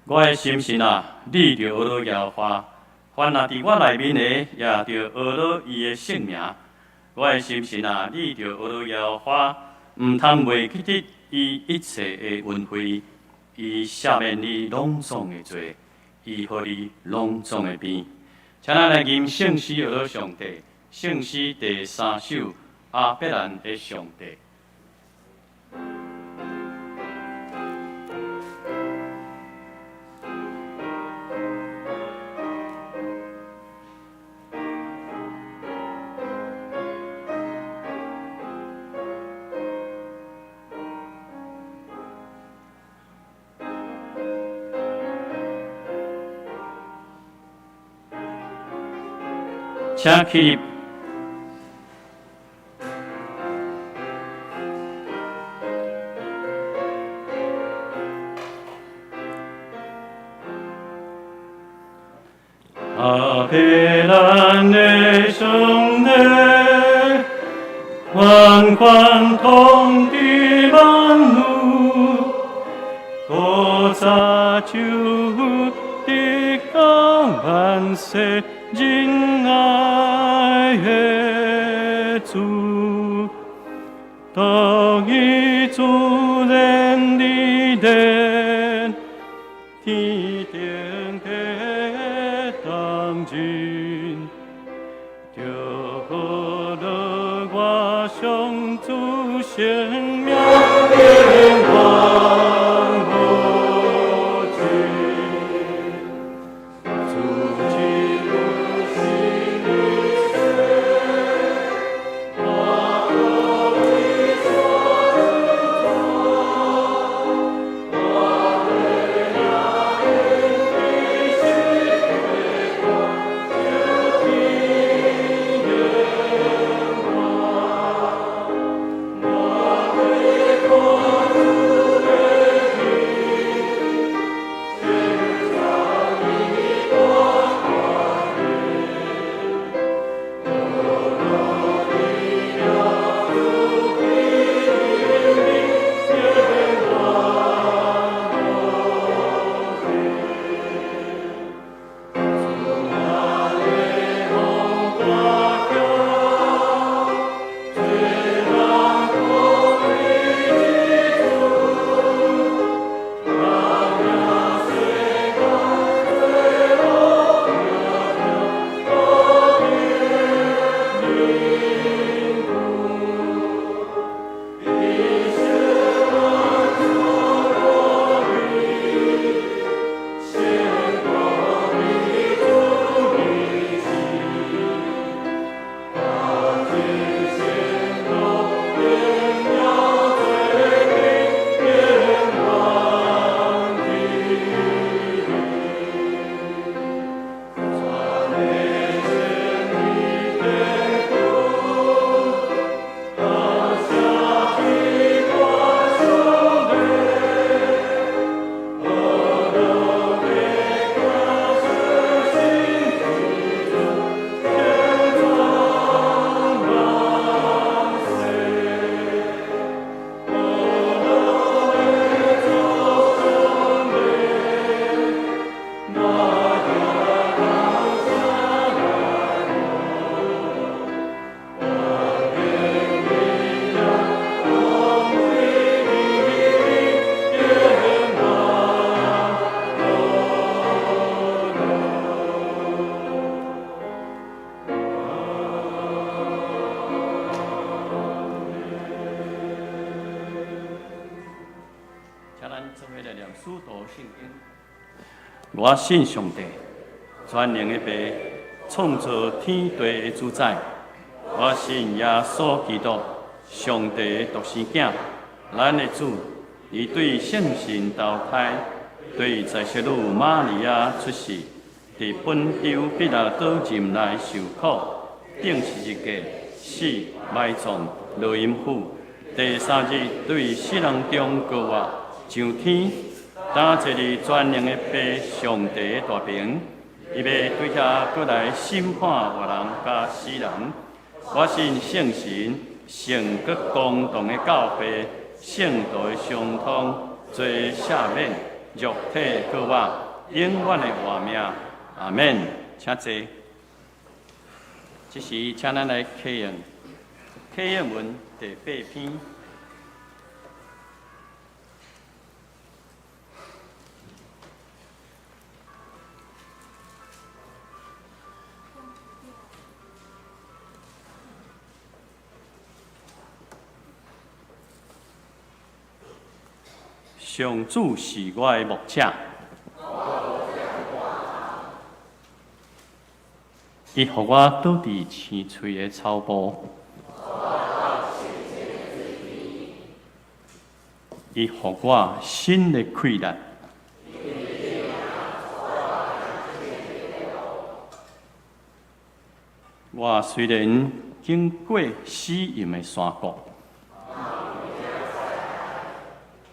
我的心神啊，你著呵咾耶和華，凡若佇我內面的，也著呵咾伊的聖名。我的心神啊，你著呵咾耶和華，毋通袂記得伊一切的恩惠，伊赦免你攏總的罪，醫好你攏總的病。請咱來吟聖詩呵咾上帝，聖詩第三首，亞伯蘭的上帝。請起立。亞伯蘭的上帝，萬軍統治萬有，古早就直到萬世。仁愛的主，獨一自然的殿，天頂的當今，就呵咾我上主聖名的萬福之。主基督是你聖，我可以說主，我的眼的是光，就天光，我的國主的義，天上的光明，我的耶穌的名永遠。主啊，耶和華強，全能公義之主，他名宣告罪惡我的民族，必是萬主國義，宣告的主義旨，他今宣告榮耀罪的永遠的全的神的天父，感謝至高上帝，呵咾的歌聲新之主，天壯萬世，呵咾的主上帝，我要感謝我，願力量公義的永遠。請咱做伙來念使徒信經。我信上帝，全能的父，創造天地的主宰。我信耶穌基督，上帝的獨生囝，咱的主，伊對聖神投胎，對在聖女瑪利亞出世，佇本丟彼拉多任內受苦，釘十字架，死，埋葬，落陰府，第三日對死人中復活，上天，擔坐佇全能的父上帝的大爿，伊欲對遐閣來審判活人佮死人。我信聖神、聖閣公同的教會、聖徒的相通、罪赦免、肉體閣我永遠的活命。阿門。請坐。這時，請咱來啟用啟應文第八篇。上主是我的牧者，伊予我倒佇青翠的草埔，伊予我新的氣力。我雖然經過死蔭的山谷，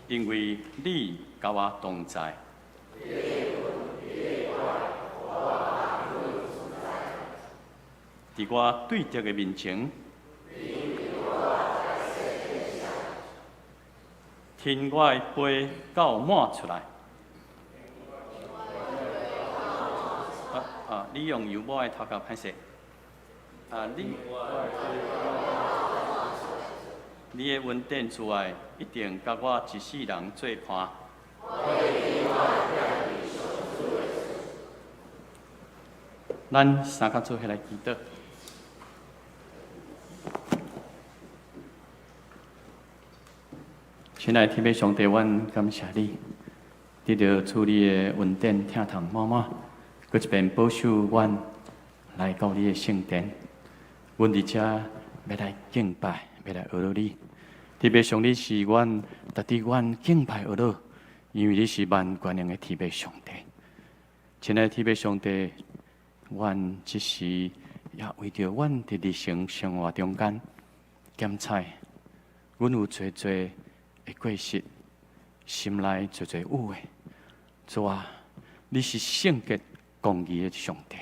因為你佮我同在，佇我對敵的面前，添我的杯到滿出來。啊！你用油抹的頭殼歹勢。啊！你的恩典慈愛一定佮我一世人做伴。咱三跤做伙來祈禱。親愛的天父上帝，阮感謝你，得著主你的恩典，疼痛滿滿，閣一遍保守阮來到你的聖殿。阮佇遮欲來敬拜，欲來學你。特別上你是阮值得阮敬拜學你，因為你是萬全能的天父上帝。親愛的天父上帝，阮這時也為著阮佇日常生活中間檢採，阮有濟濟的過失，心內濟濟有的。主啊，你是聖潔公義的上帝，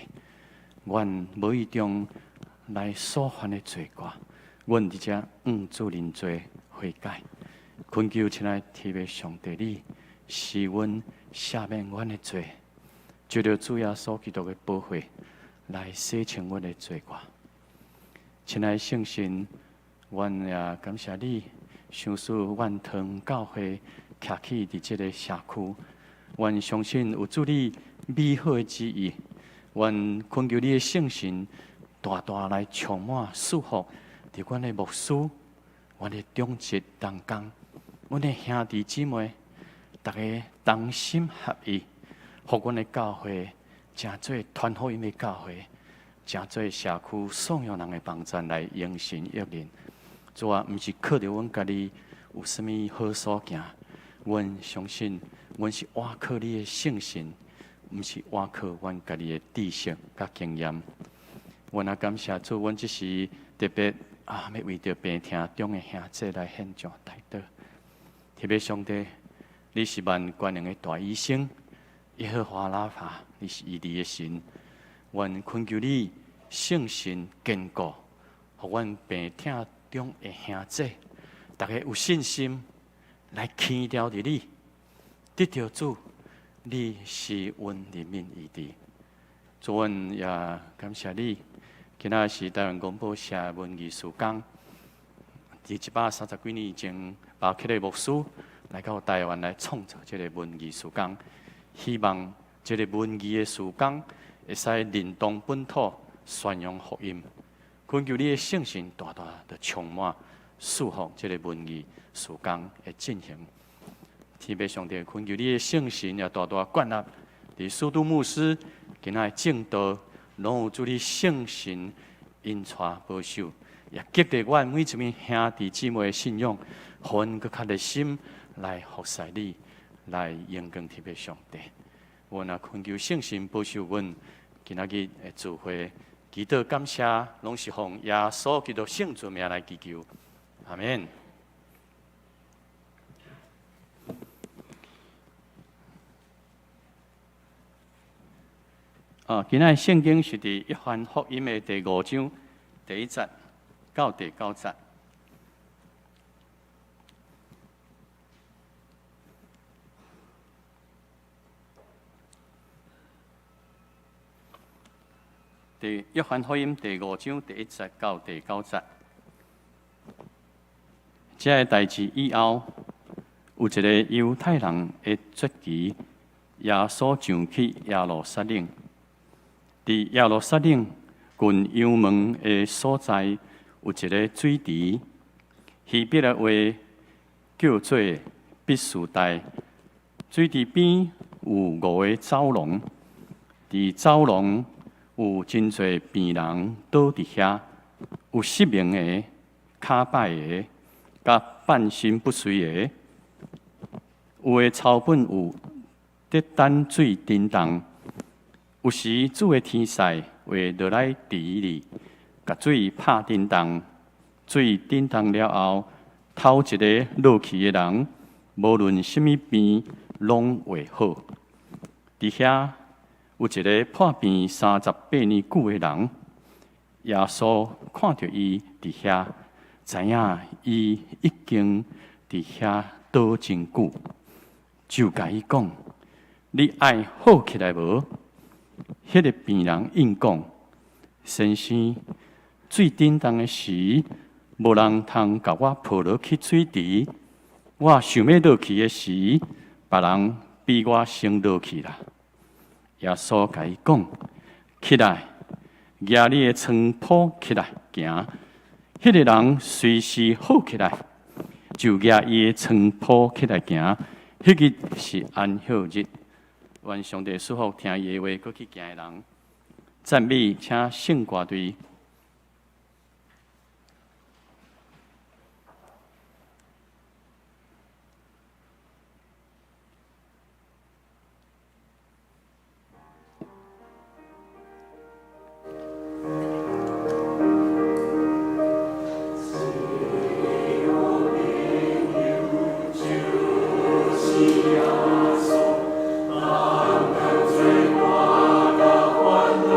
阮無意中來所犯的罪過，阮佇遮向主認罪悔改，懇求親愛天父上帝，你赦阮赦免阮的罪，藉著主耶穌基督的寶血來洗清阮的罪過。親愛聖神，阮也感謝你，賞賜阮堂教會徛起佇這个社區，阮相信有主你美好的旨意，阮懇求你的聖神大大來充滿祝福，佇阮的牧師、阮的長執同工、阮的兄弟姊妹，逐家同心合意，予阮的教會成做傳福音的教會，成做社區信仰人的幫贊來榮神益人。主啊，毋是靠著阮家己有啥物好所行，阮相信阮是倚靠你的聖神，毋是倚靠阮家己的知識佮經驗。阮也感謝主，阮這時特別啊，欲為著病痛中的兄弟來獻上代禱。特別上帝，你是萬全能的大醫生，耶和華拉法，你是醫治的神。阮懇求你聖神堅固，予阮病痛中的兄弟，逐家有信心來牽牢佇你，得著主，你是阮人民醫治。主，阮也感謝你。今仔是台灣廣播社文藝事工，佇130幾年前，巴克利牧師來到台灣來創造這个文藝事工，希望這个文藝的事工會使認同本土，宣揚福音。懇求你的聖神大大的充滿，祝福這个文藝事工的進行。天父上帝，懇求你的聖神也大大建立，佇司都牧師今仔的證道，攏有主你聖神引帶保守，也激勵阮每一位兄弟姊妹的信仰，予阮閣較熱心來服侍你，來榮光天父上帝。阮也懇求聖神保守阮今仔日的聚會，祈禱感謝，攏是奉耶穌基督聖尊名來祈求，阿門。啊，今仔聖經是佇約翰福音的第五章第一節到第九節。第約翰福音第五章第一節到第九節。這个代誌以後，有一个猶太人的節期，耶穌上去耶路撒冷。佇耶路撒冷近羊門的所在，有一个水池，希伯來話叫做彼斯大。水池邊有五个走廊，佇走廊有真濟病人倒佇遐，有失明的、跤擺的、佮半身不遂的，有的抄本有得膽水振動。有時主的天使會落來池裡，共水拍振動，水振動了後，頭一个落去的人，無論啥物病，攏會好。佇遐有一个破病38年久的人，耶穌看著伊佇遐，知影伊已經佇遐倒真久，就共伊講：你愛好起來無？彼个病人應講：先生，水振動的時，無人通共我抱落去水池。我想欲落去的時，別人比我先落去啦。耶穌共伊講：起來，舉你的床鋪起來行。彼个人隨時好起來，就舉伊的床鋪起來行。彼日是安息日。願上帝賜福聽伊的話，閣去行的人。讚美，請聖歌隊。擔當罪過佮煩惱。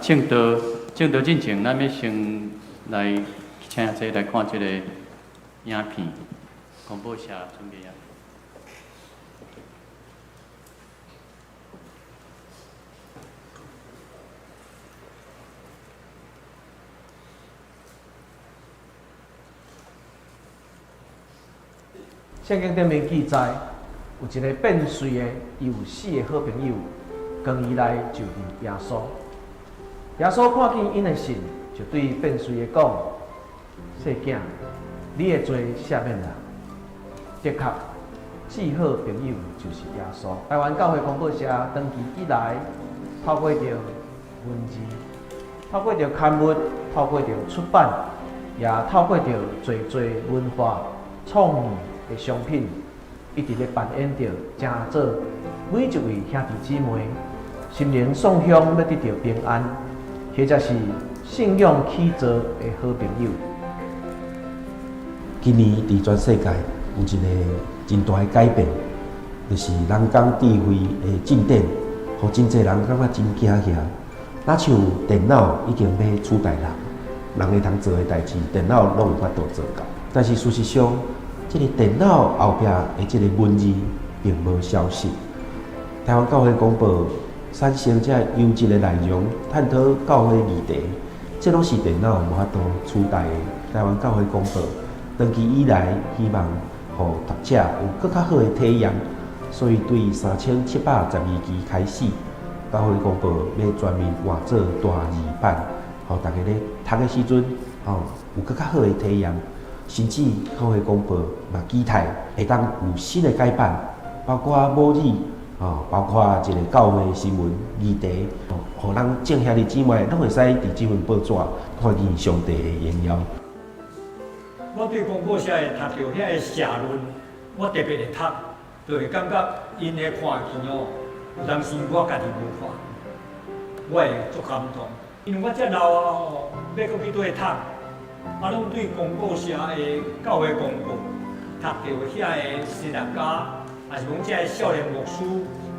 證道證道進前，咱欲先來請這來看這个影片，廣播社準備啊。聖經頂面記載，有一个變瑞的，伊有四个好朋友，扛伊來就認耶穌。耶穌看見𪜶的信，就對變瑞的講：細囝，你的罪赦免啦。的確，至好朋友就是耶穌。台灣教會公報社長期以來，透過著文字，透過著刊物，透過著出版，也透過著濟濟文化創意的商品，一直咧扮演著成做每一位兄弟姊妹心靈送享欲得著平安，或者是信仰起造的好朋友。今年佇全世界有一个真大的改變，就是人工智慧的進展，予真濟人感覺真驚嚇。若像電腦已經欲取代人，人會通做的代誌，電腦攏有法度做到。但是事實上，這个電腦後壁的這个文字並無消失。台灣教會公報產生這優質的內容，探討教會議題，這攏是電腦無法度取代的。台灣教會公報長期以來希望予讀者有閣較好的體驗，所以對3712期開始，教會公報欲全面換做大字版，予大家咧讀的時陣，吼有閣較好的體驗。甚至教會公報嘛期待會當有新的改版，包括母語，吼，包括一个教會新聞議題，予咱眾兄弟姊妹攏會使佇這份報紙看見上帝的榮耀。我對公報社會讀著遐个社論，我特別會讀，就會感覺𪜶的看見哦，有當時我家己無看，我會足感動，因為我遮老啊吼，欲閣去佗讀，啊，攏對公報社的教會公報讀著遐个神學家，抑是講遮个少年牧師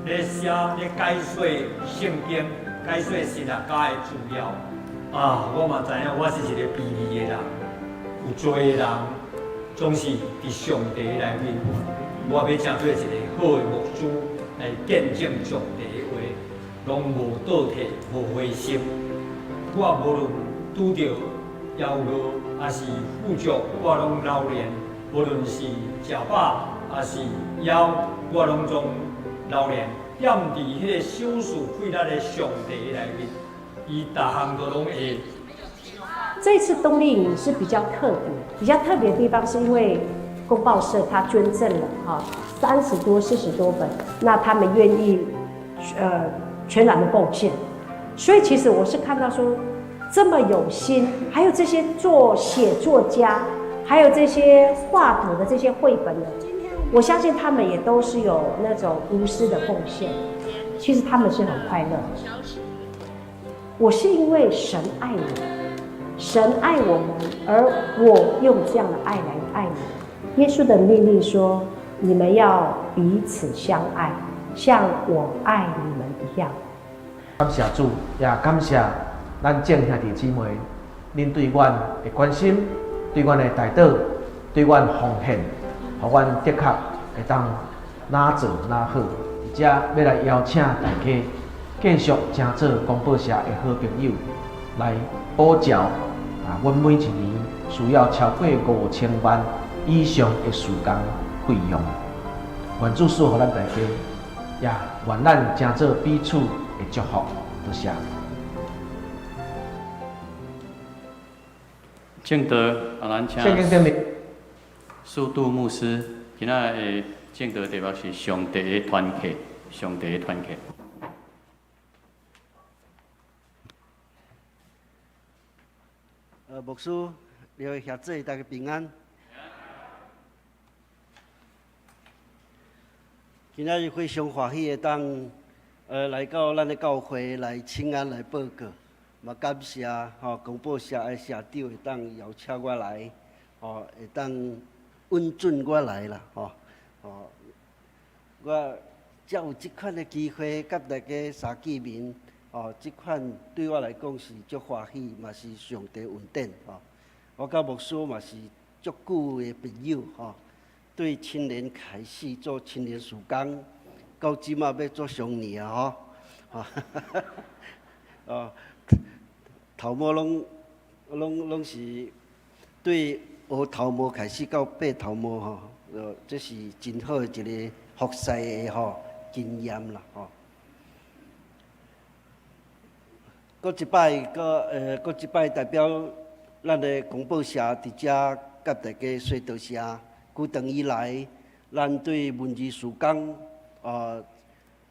咧寫咧解說聖經、解說神學家的資料，啊，我嘛知影我是一个卑微的人。有罪的人總是佇上帝內面，我欲成做一個好的牧師來見證上帝的話，攏無倒退、無灰心。我無論拄著枵餓，抑是富足，我攏留連；無論是食飽，抑是枵，我攏總留連。踮佇彼个賞賜氣力的上帝內面，伊逐項都攏會。這次冬令營是比較特別，比較特別的地方是因為公報社他捐贈了哈30多、40多本，那他們願意全然的貢獻，所以其實我是看到說這麼有心，還有這些做寫作家，還有這些畫圖的這些繪本的，我相信他們也都是有那種無私的奉獻，其實他們是很快樂。我是因為神愛我。神愛我們，而我用這樣的愛來愛你。耶穌的命令說：你們要彼此相愛，像我愛你們一樣。感謝主，也感謝咱眾兄弟姊妹，恁對阮的關心，對阮的代禱，對阮奉獻，予阮的確會當哪做哪好。佇遮欲來邀請大家，繼續成做公報社的好朋友，來補繳啊！阮每一年需要超過5000萬以上的事工費用。願主賜予咱大家，也願咱成做彼此的祝福。多謝。證道，啊，咱請蘇度牧師，今仔的證道題目是上帝的團契，上帝的團契。牧師，兩位協姊，大家平安。今仔日非常歡喜會當，來到咱的教會來請安來報告，嘛感謝吼公報社的社長會當邀請我來，吼會當允准我來啦，吼，吼，我才有這款的機會佮大家相見面，吼。哦，這款對我來講是足歡喜，嘛是上帝恩典吼。我佮牧師嘛是足久的朋友吼，對青年開始做青年事工，到這馬欲做雙年啊吼，哦，頭毛攏攏攏是對烏頭毛開始到白頭毛吼，這是真好的一個服侍的吼經驗啦吼。閣一擺，閣閣一擺代表咱的公報社佇遮佮大家說多謝。久長以來，咱對文字事工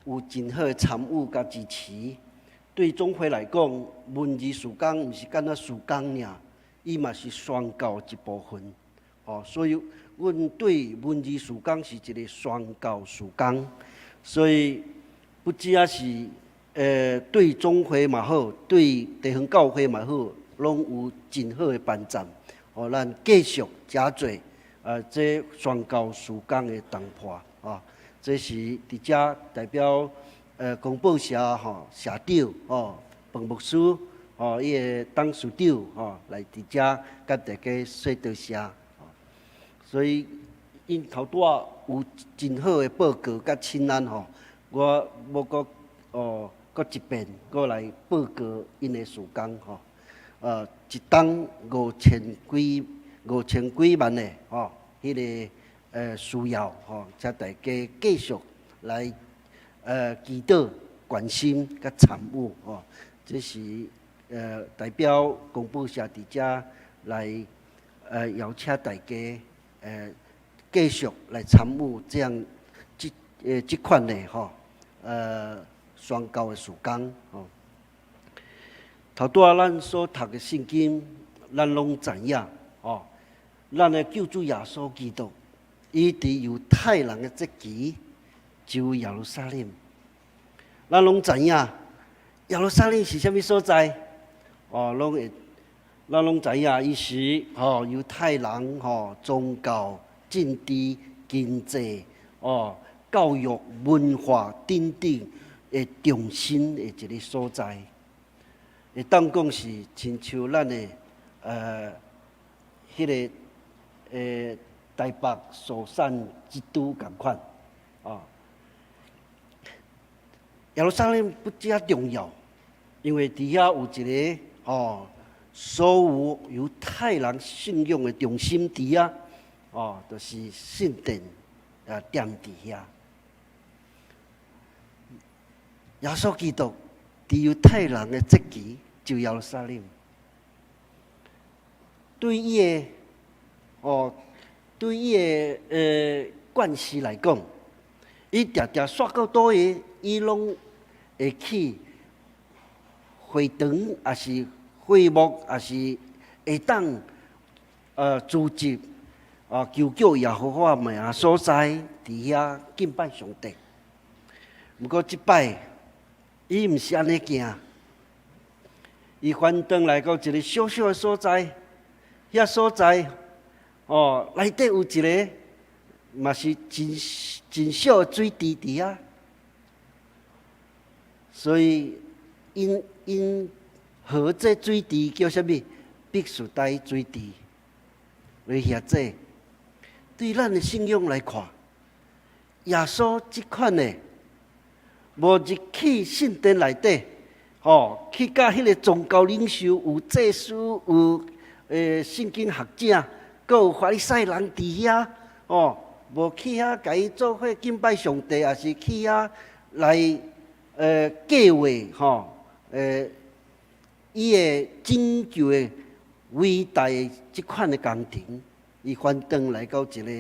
有真好的參與佮支持。對總會來講，文字事工毋是干焦事工爾，伊嘛是宣教一部分。哦，所以阮對文字事工是一個宣教事工，所以不只仔是對總會嘛好，對地方教會嘛好，攏有真好的幫贊。予咱繼續誠濟這宣教事工的重擔啊，這是佇遮代表公報社吼社長吼彭牧師吼伊的董事長吼來佇遮佮大家說多謝。所以𪜶頭拄仔有真好的報告佮請安吼，我無閣哦閣一遍閣來報告𪜶的事工吼。一冬五千幾萬的吼，彼个需要吼，請大家繼續來祈禱、關心佮參與吼。這是代表公報社佇遮來邀請大家繼續來參與這樣這款的吼宣教的事工吼。頭拄仔咱所讀的聖經，咱攏知影吼。咱的救主耶穌基督，伊佇猶太人的節期，就耶路撒冷。咱攏知影，耶路撒冷是啥物所在？哦，攏會，咱攏知影，伊是吼猶太人吼宗教、政治、經濟、哦教育、文化等等的中心的一个所在。會當講是親像咱的彼个台北壽山之都仝款，哦。耶路撒冷不只重要，因為佇遐有一个吼，所有猶太人信仰的中心佇遐，哦，就是聖殿啊，踮佇遐。耶穌基督佇猶太人的節期就耶路撒冷，對伊的哦，對伊的關係來講，伊定定煞到佗位，伊攏會去會堂，抑是會幕，抑是會當組織啊，求叫耶和華名所在，佇遐敬拜上帝。毋過這擺，伊毋是按呢行，伊反轉來到一个小小的所在，遐所在哦，內底有一个嘛是真真小的水池佇遐，所以𪜶𪜶號這水池叫啥物？伯士大水池。來遐這，對咱的信仰來看，耶穌這款的，無入去聖殿內底，吼，去佮彼个宗教領袖有祭司有聖經學者，閣有法利賽人佇遐，哦，無去遐共伊做伙敬拜上帝，抑是去遐來計劃吼，伊的拯救的偉大的這款的工程，伊反轉來到一个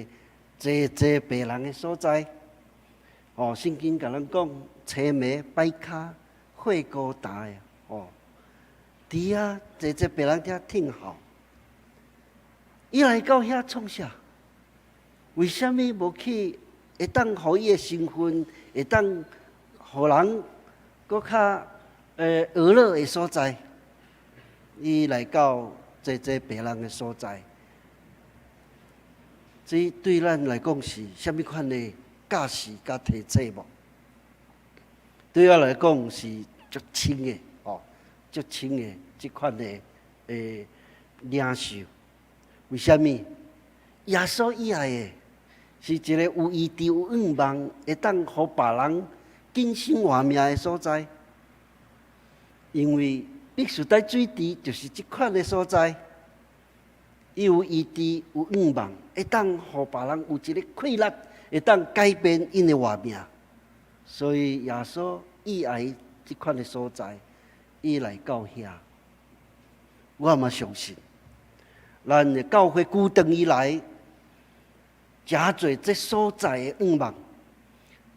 濟濟白人的所在，哦，聖經共咱講，青暝擺跤血孤台哦，佇遐濟濟白人佇遐聽候，伊來到遐創啥？為啥物無去會當予伊的身份會當予人閣較娛樂的所在？伊來到濟濟白人的所在，這對咱來講是啥物款的教示佮提醒無？對我來講是絕足親的哦，足親的這款的領袖。為啥物？耶穌伊愛的是一个有醫治、有向望，會當予別人更新活命的所在。因為伯賽大水池就是這款的所在，伊有醫治、有向望，會當予別人有一个氣力，會當改變𪜶的活命。所以耶穌伊愛這款的所在，伊來到遐。我嘛相信，咱的教會古長以來，誠濟這所在的向望，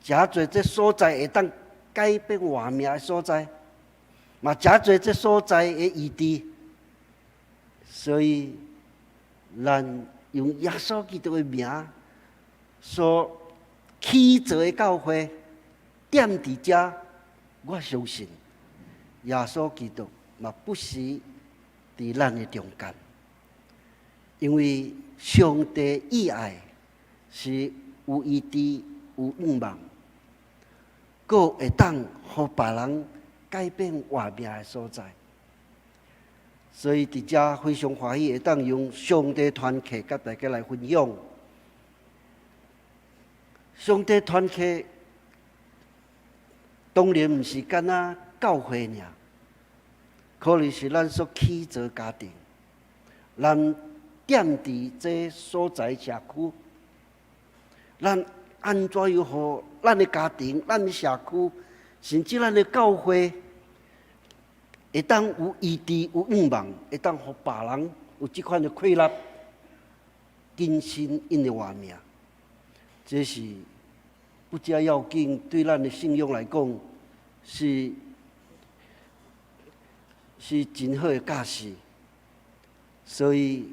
誠濟這所在會當改變活命的所在，嘛誠濟這所在的醫治。所以，咱用耶穌基督的名所起造的教會，踮佇遮，我相信耶穌基督嘛不時佇咱的中間，因為上帝意愛是有醫治、有向望，閣會當予別人改變活命的所在。所以佇遮非常歡喜會當用上帝團契佮大家來分享。上帝團契當然毋是干焦教會爾，可能是咱所起造家庭，咱踮佇這所在社區，咱按怎樣予咱的家庭、咱的社區，甚至咱的教會，會當有醫治、有向望，會當予別人有這款的氣力，更新𪜶的活命。這是不只要緊，對咱的信仰來講，是真好的教示。所以，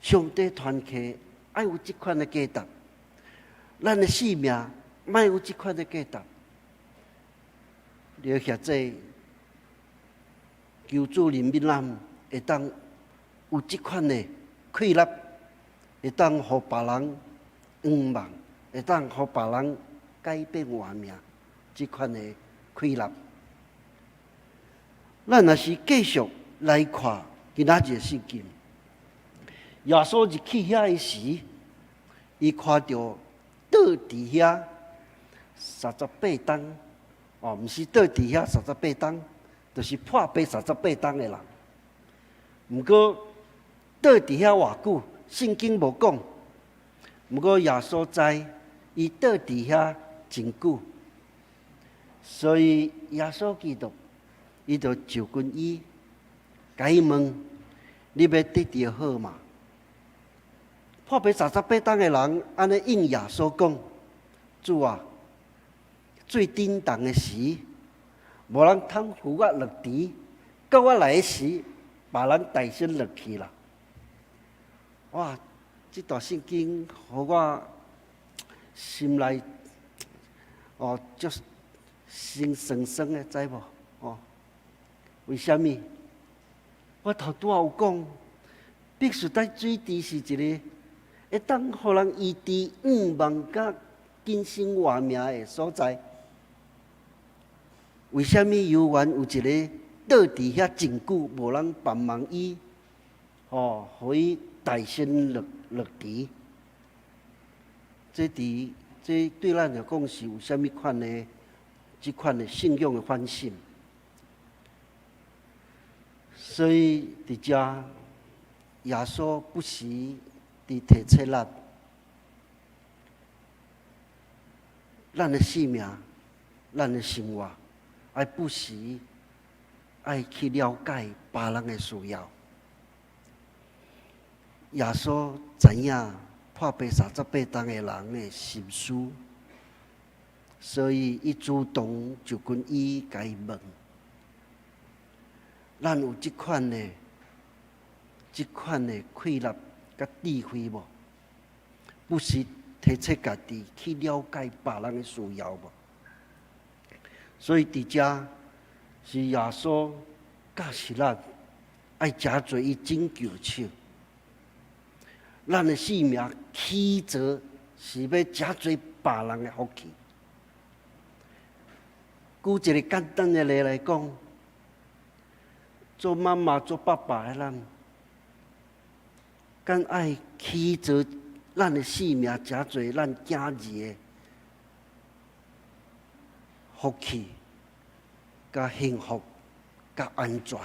上帝團契愛有這款的價值，咱的生命莫有這款的價值。你或者求主憐憫咱，會當有這款的氣力，會當予別人向望，會當予別人改變活命，這款的氣力。咱若是繼續來看今仔日的聖經，耶穌入去遐的時，伊看著倒佇遐三十八冬，哦，毋是倒佇遐三十八冬，就是破病三十八冬的人。毋過倒佇遐偌久，聖經無講。毋過耶穌知，伊倒佇遐真久，所以耶穌基督，伊就就近伊，共伊問：你欲得著好嗎？破病三十八冬的人按呢應耶穌講：主啊，水振動的時，無人通扶我落池；到我來的時，別人帶先落去啦。哇！這段聖經予我心內哦，足心酸酸的，知無？哦，為啥物？我頭拄仔有講，伯賽大水池是一个會當予人醫治、向望佮更新活命的所在。為啥物猶原有一个倒佇遐真久，無人幫忙伊？哦，予伊帶先落落池。這佇這對咱來講是有啥物款的？這款的信仰的反省。所以佇遮，耶穌不時佇提醒咱，咱的生命、咱的生活，愛不時愛去了解別人的需要。耶穌知影破病三十八冬的人的心思，所以伊主動就近伊共伊問。咱有這款的氣力佮智慧無？不時提醒家己去了解別人的需要無？所以佇遮是耶穌教示咱愛誠濟伊拯救手。咱的生命起造是欲誠濟別人的福氣。舉一个簡單的例來講，做媽媽、做爸爸的咱，敢愛起做咱的性命，誠濟咱囝兒的福氣、佮幸福、佮安全。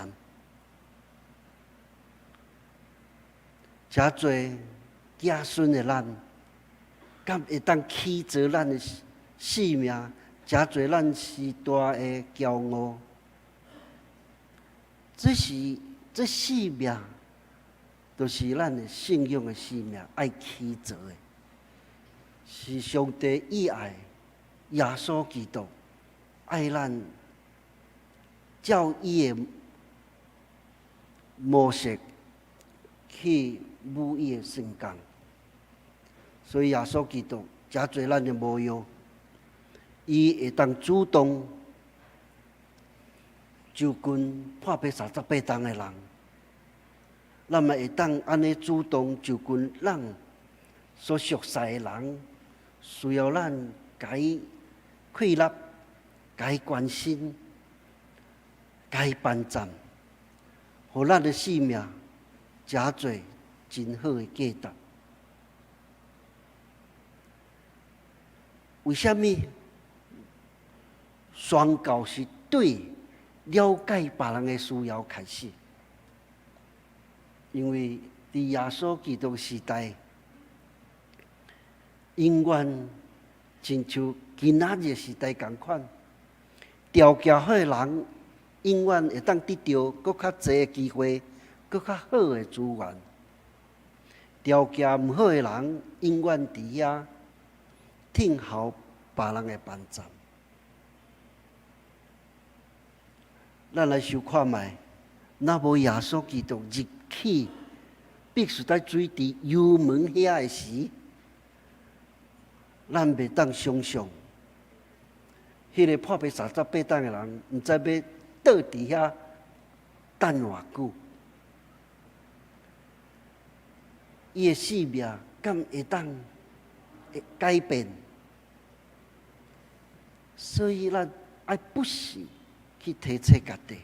誠濟子孫的咱，敢會當起做咱的性命，誠濟咱時代的驕傲。這是這四命，就是咱的信仰的使命，愛起做的，是上帝意愛耶穌基督愛咱，照伊的模式去舞伊的聖工。所以耶穌基督誠濟咱的模樣，伊會當主動就近破病三十八冬的人，咱嘛會當按呢主動就近咱所熟似的人，需要咱共伊開立、共伊關心、共伊幫贊，予咱的性命誠濟真好的價值。為啥物宣教是對了解別人的需要開始？因為佇耶穌基督時代，永遠親像今仔日時代仝款，條件好的人永遠會當得著閣較濟的機會，閣較好的資源；條件毋好的人，永遠佇遐聽候別人的幫助。咱來想看覓，若無耶穌基督入去，必須在水池幽門遐的時，咱袂當想象，彼个破病三十八冬的人，毋知欲倒佇遐等偌久，伊的性命敢會當會改變？所以咱愛不時去提醒家己，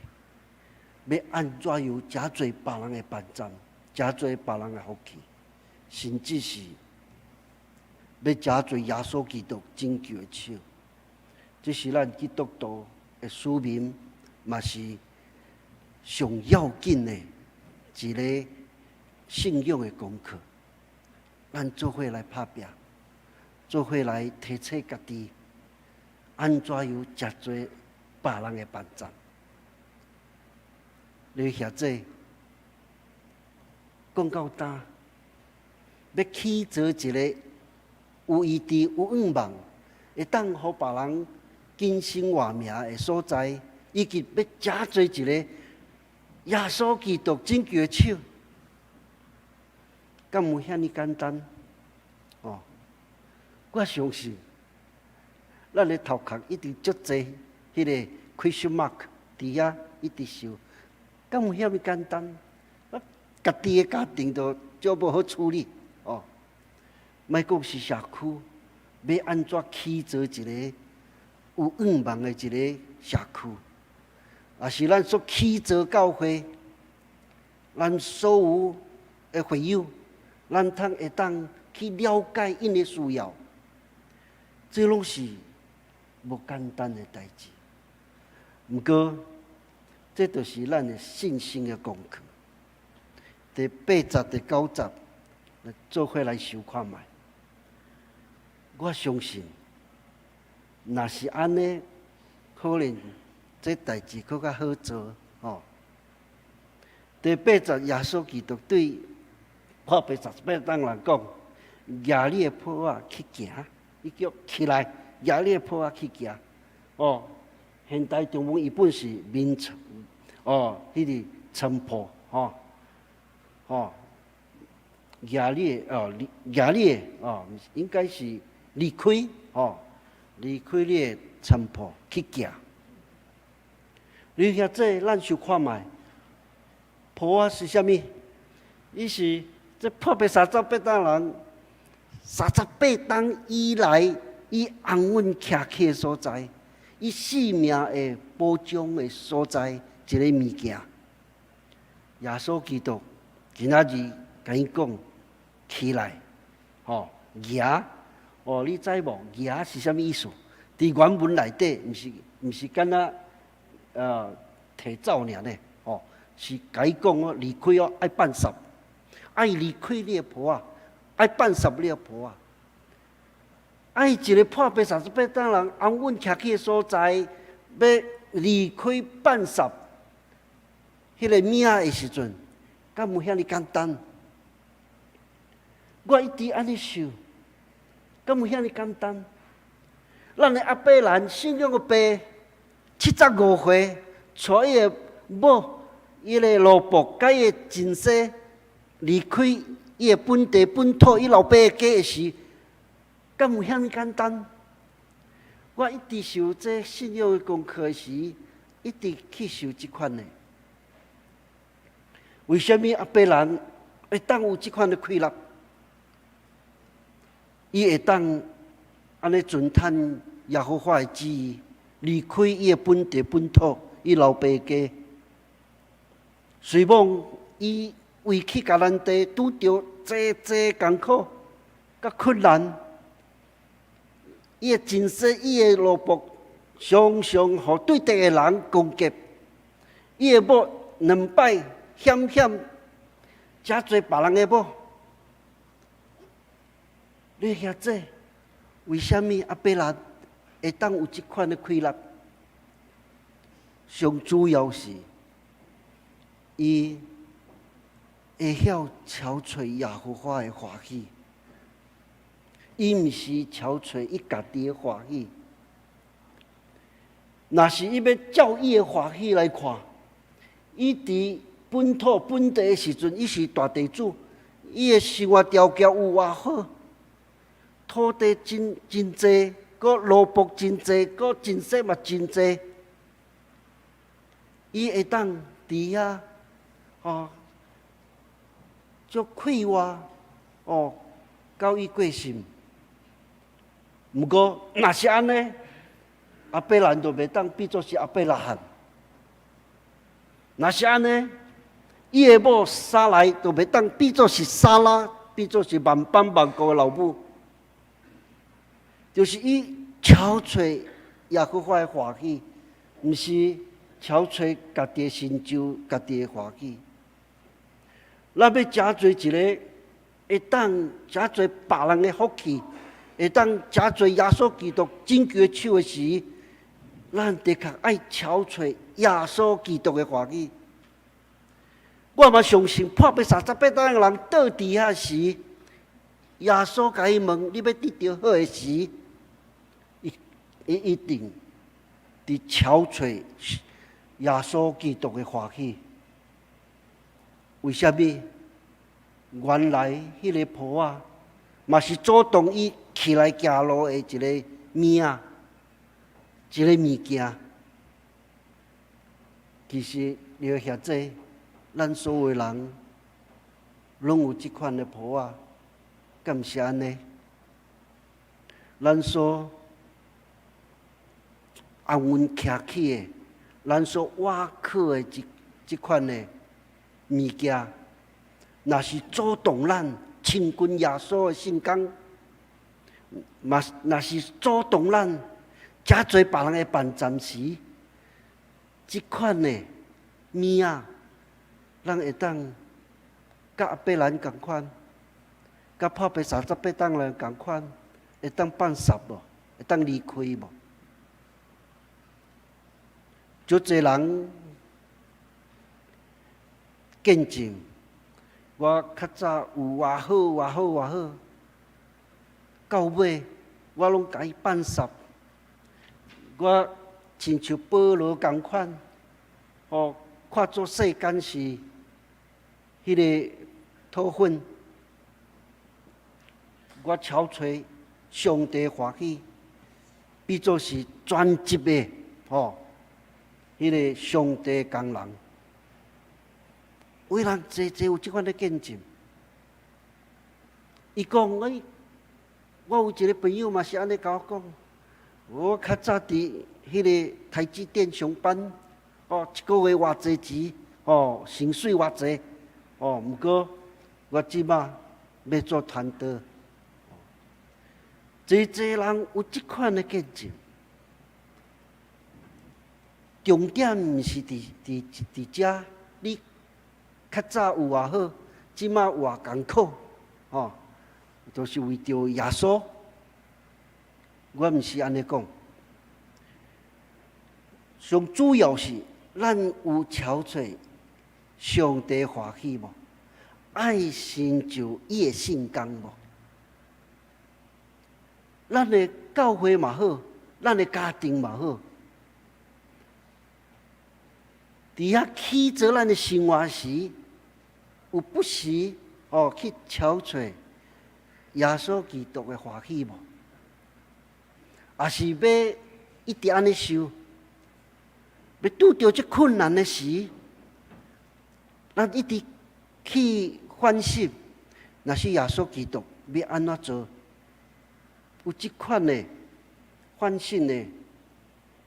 欲按怎樣誠濟別人的幫助，誠濟別人的福氣，甚至是欲誠濟耶穌基督拯救的手。這是咱基督徒的使命，嘛是上要緊的一个信仰的功課。咱做伙來拍拚，做伙來提醒家己，按怎樣誠濟別人的幫助。你現在講到今，欲起造一个有醫治、有願望，會當予別人更新換名的所在，以及欲誠濟一个耶穌基督拯救的手，敢有遐爾簡單？哦，我相信，咱的頭殼一定足濟彼个 question mark 佇遐一直想，敢有遐爾簡單？我家己的家庭都足無好處理哦，莫講是社區，欲按怎起造一个有願望的一个社區，也是咱所起造教會，咱所有的會友，咱通會當去了解𪜶的需要，這攏是無簡單的代誌。毋過，這就是咱的信心的功課。第八節、第九節，來做伙來想看覓。我相信，若是按呢，可能這代誌閣較好做吼。第八節，耶穌基督對破病三十八冬人講：舉你的抱仔去行，伊叫起來，舉你的抱仔去行。哦，現代中文譯本是眠床，哦，彼个床鋪，吼，吼，舉你的哦，舉你的哦，應該是離開，吼，離開你的床鋪去行。你遐這咱想看覓，抱仔是啥物？伊是這破病三十八冬人，三十八冬以來，伊安穩徛起的所在。伊性命的保障的所在，一个物件。耶穌基督今仔日共伊講起來，吼，行，哦，你知無？行是啥物意思？佇原文內底，毋是敢若提走爾呢，吼，是共伊講哦，離開哦，愛放捒，愛離開你的婆仔，愛放捒你的婆仔。愛一個破病三十八冬人安穩徛起的所在，欲離開放捒彼个物仔的時陣，敢有遐爾簡單？我一直按呢想，敢有遐爾簡單？咱的亞伯蘭信仰的爸，75歲，帶伊的某、伊的奴僕、佮伊的親戚離開伊的本地本土，伊老爸的家的時，敢有遐爾簡單？我一直受這信仰的功課時，一直去想這款的。為啥物亞伯蘭會當有這款的氣力？伊會當按呢遵趁耶和華的旨意，離開伊的本地本土，伊老爸家。雖罔伊為去迦南地拄著濟濟艱苦、佮困難，伊的親戚、伊的奴僕，常常予對敵的人攻擊。伊的某兩擺險險，遮濟別人的某。你遐這為啥物亞伯蘭會當有這款的氣力？上主要是，伊會曉撨揣耶和華的歡喜，伊毋是撨揣伊家己的歡喜。若是伊欲照伊的歡喜來看，伊佇本土本地的時陣，伊是大地主，伊的生活條件有偌好，土地真真濟，閣奴僕真濟，閣親戚嘛真濟，伊會當佇遐吼，足快活哦，到伊過身。毋過若是按呢，亞伯蘭就袂當比做是亞伯拉罕。若是按呢，伊的某撒萊就袂當比做是撒拉，比做是萬邦萬國的老母。就是伊撨揣耶和華的歡喜，毋是撨揣家己的成就、家己的歡喜。咱欲成做一个會當成做別人的福氣，會當成做耶穌基督拯救的手的時，咱的確愛撨揣耶穌基督的歡喜。我嘛相信破病三十八冬的人倒佇遐時，耶穌共伊問：你欲得著好的時，伊伊一定佇撨揣耶穌基督的歡喜。為啥物？原來彼个婆仔嘛是阻擋伊起來行路的一个物仔，一个物件。其實，你遐濟，咱所有人攏有這款的婆仔，敢是按呢？咱所安穩徛起的，咱所倚靠的這這款的物件，若是阻擋咱親近耶穌的聖工，嘛若是阻擋咱遮濟別人的幫贊時，這款的物仔，咱會當佮亞伯蘭仝款，佮破病三十八冬人仝款，會當放捒無？會當離開無？足濟人見證，我較早有偌好偌好偌好，到尾我攏共伊放捒。我親像保羅仝款，哦，看做世間是彼个土粉，我撨揣上帝歡喜，比做是專職的，吼，彼个上帝工人。有人濟濟有這款的見證。伊講，欸，我有一个朋友嘛是按呢共我講，我較早佇彼个台積電上班，哦，一個月偌濟錢，哦，薪水偌濟，哦，毋過我這馬欲做傳道。濟濟人有這款的見證。重點毋是佇遮，你較早有偌好，這馬偌艱苦，吼，都是為著耶穌。我毋是按呢講，上主要是咱有超出上帝歡喜無？愛成就伊的聖工無？咱的教會嘛好，咱的家庭嘛好，佇遐起做咱的生活時，有不時哦去超出耶穌基督的歡喜無？抑是欲一直按呢想，欲拄著這困難的時，咱一直去反省，若是耶穌基督欲按怎做？有這款的反省的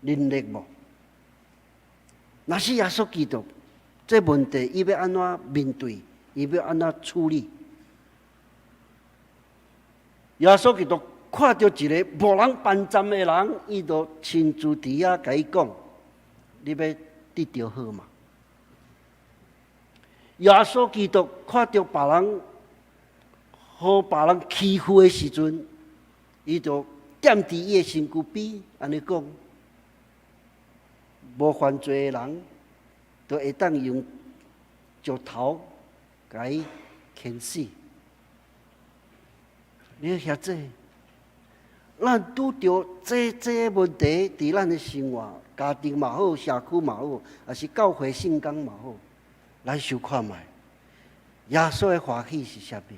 能力無？若是耶穌基督，這問題伊欲按怎面對？伊欲按怎處理？耶穌基督看著一个無人幫贊的人，伊就親自佇遐共伊講：你欲得著好嗎？耶穌基督看著別人予別人欺負的時陣，伊就踮佇伊的身軀邊，按呢講：無犯罪的人，就會當用石頭共伊牽死。你遐濟，咱拄著濟濟問題，佇咱的生活、家庭嘛好，社區嘛好，抑是教會聖工嘛好，來想看覓。耶穌的歡喜是啥物？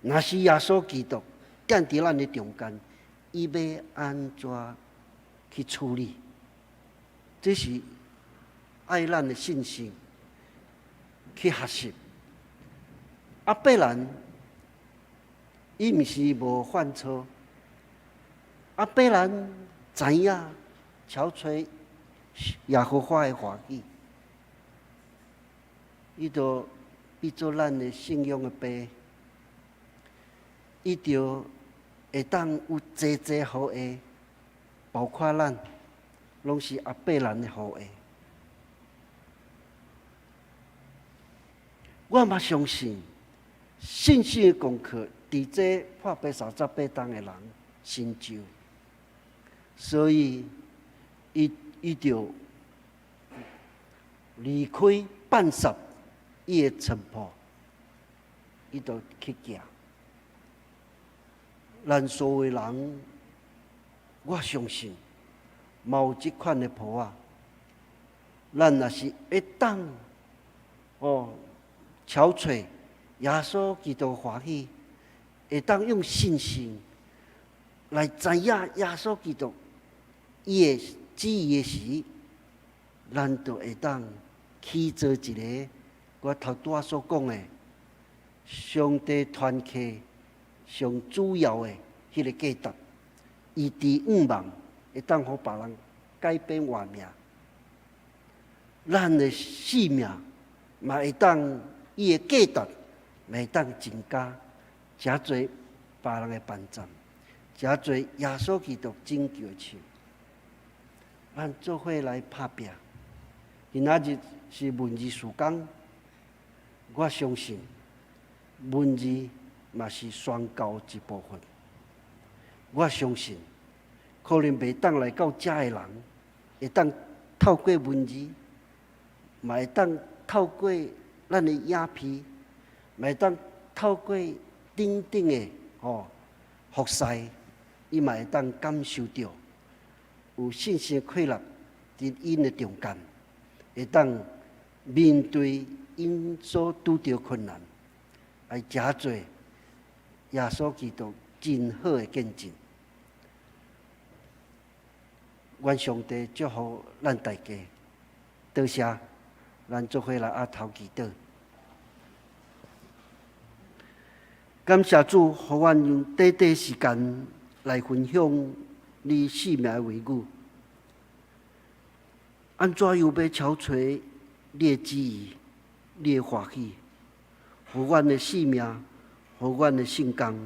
若是耶穌基督踮佇咱的中間，伊欲按怎去處理？這是愛咱的信心去學習。亞伯蘭，伊毋是無犯錯。亞伯蘭知影超出耶和華的歡喜，伊就變做咱的信仰的爸，伊就會當有濟濟後裔，包括咱，攏是亞伯蘭的後裔。我嘛相信，信心的功課，佇這破病38冬的人成就，所以伊就離開放殺伊的臣僕，伊就去行。咱所有人，我相信，嘛有這款的抱仔。咱若是會當哦，超出耶穌基督歡喜，會當用信心來知影耶穌基督伊的旨意的時，咱就會當去做一个我頭拄仔所講的上帝團契上主要的彼个價值，伊佇向望會當予別人改變活命，咱的性命嘛會當伊的價值嘛會當增加，誠濟別人的幫贊，誠濟耶穌基督拯救的手，咱做伙來拍拚。今仔日是文字事工，我相信文字嘛是宣教一部分。我相信，可能袂當來到遮的人，會當透過文字，嘛會當透過咱的影片，嘛會當透過等等的吼服侍，伊嘛會當感受著有信心的快樂佇𪜶的中間，會當面對𪜶所拄著困難，來誠濟耶穌基督真好的見證。願上帝祝福咱大家，多謝，咱做伙來阿頭祈禱。感謝主，予阮用短短時間來分享你生命的話語。按怎樣欲超揣你的旨意、你的歡喜，予阮的性命，予阮的聖工，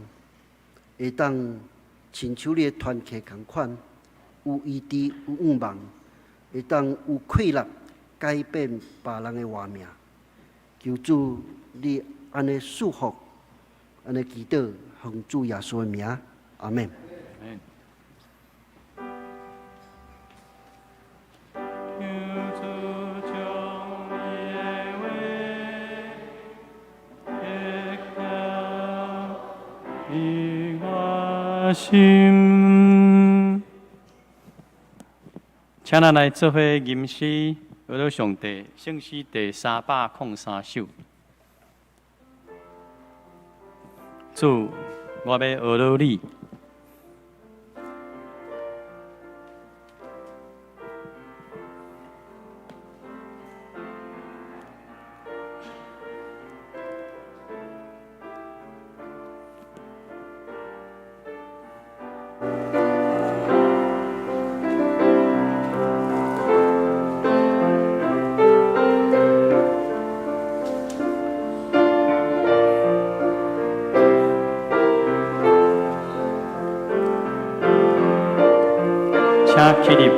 會當親像你的團契仝款，有醫治、有向望，會當有氣力改變別人的活命。求主你按呢賜福，按呢祈禱，奉主耶穌的名，阿們。求主將伊的話刻佇我心。請咱來做伙吟詩，學著上帝聖詩第303首。主，我欲學著你。請起立。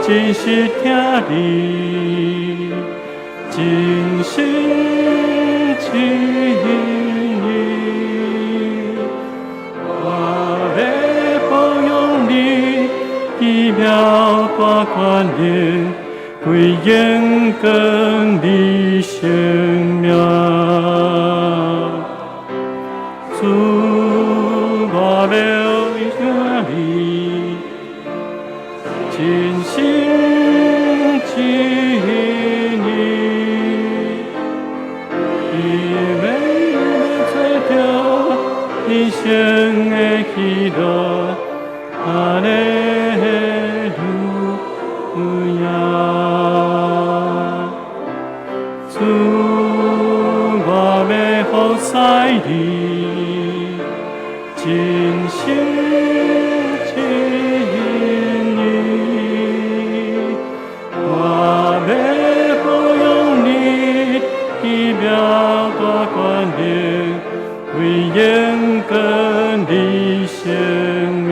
真實疼你，真心真意，我欲保養你，奇妙大權能，歸榮光你聖名。主，我欲疼你，真心真意，伊欲揣著人生的喜樂，哈利路亞。主，我欲服侍你，真心真意，我欲保養你，奇妙大權能，歸榮光你聖名。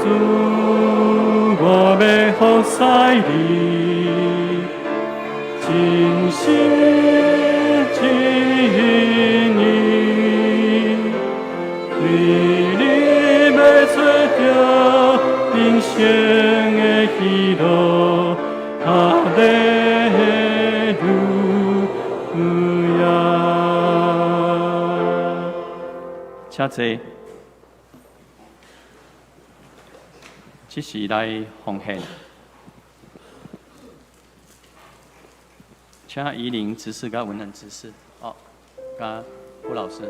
主，我欲服侍你，真心真意，為你欲揣著人生的喜樂，哈利路亞。請坐。這是來奉獻，請宜玲執事佮文恆執事，哦，佮胡老師。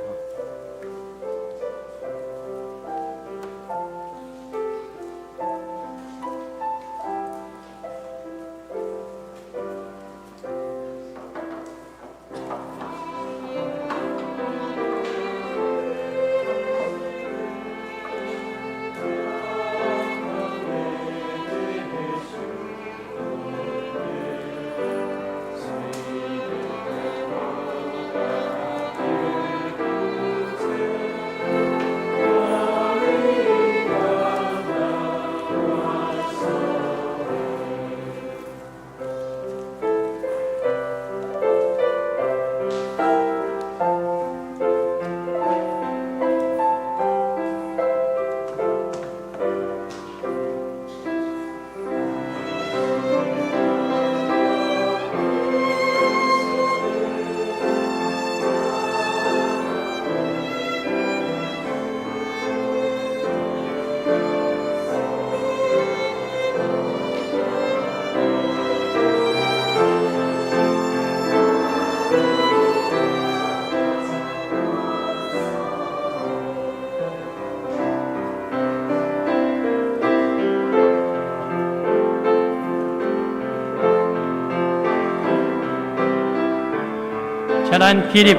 請咱起立。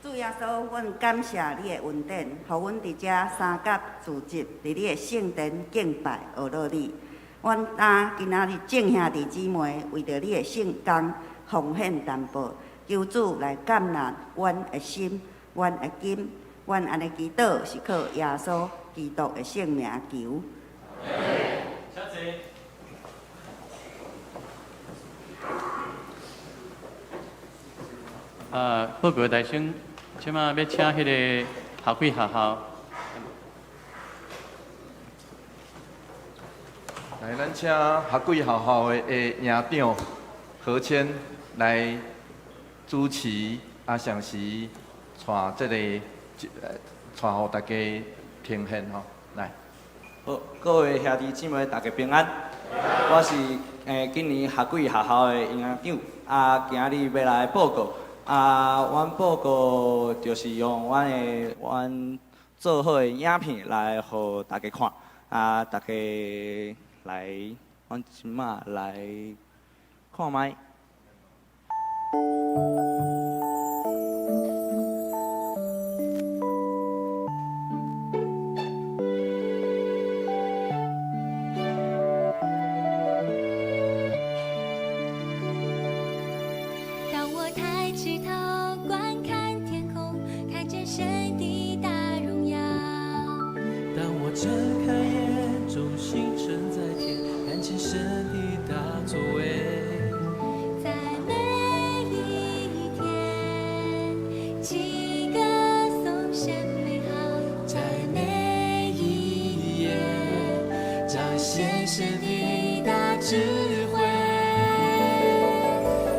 主耶穌，阮感謝你的恩典，予阮佇遮三甲聚集，佇你的聖殿敬拜學樂你。阮今今仔日眾兄弟姊妹為著你的聖工奉獻淡薄，求主來接納阮的心、阮的金，阮按呢祈禱是靠耶穌基督的聖名求。請坐。報告大聲，這馬欲請彼个校規學校。來，咱請學規學校的營長何謙來主持，同時帶這个，帶予大家聽見吼。來，好，各位兄弟姊妹，大家平安。我是今年學規學校的營長，今日欲來報告。阮報告就是用阮做好的影片來予大家看。大家來，阮這馬來看覓。當我抬起頭觀看天空，看見神的大榮耀。當我睜開眼，眾星辰在天，看見神的大作為。在每一天，齊歌頌神美好。在每一夜，彰顯神的大智慧。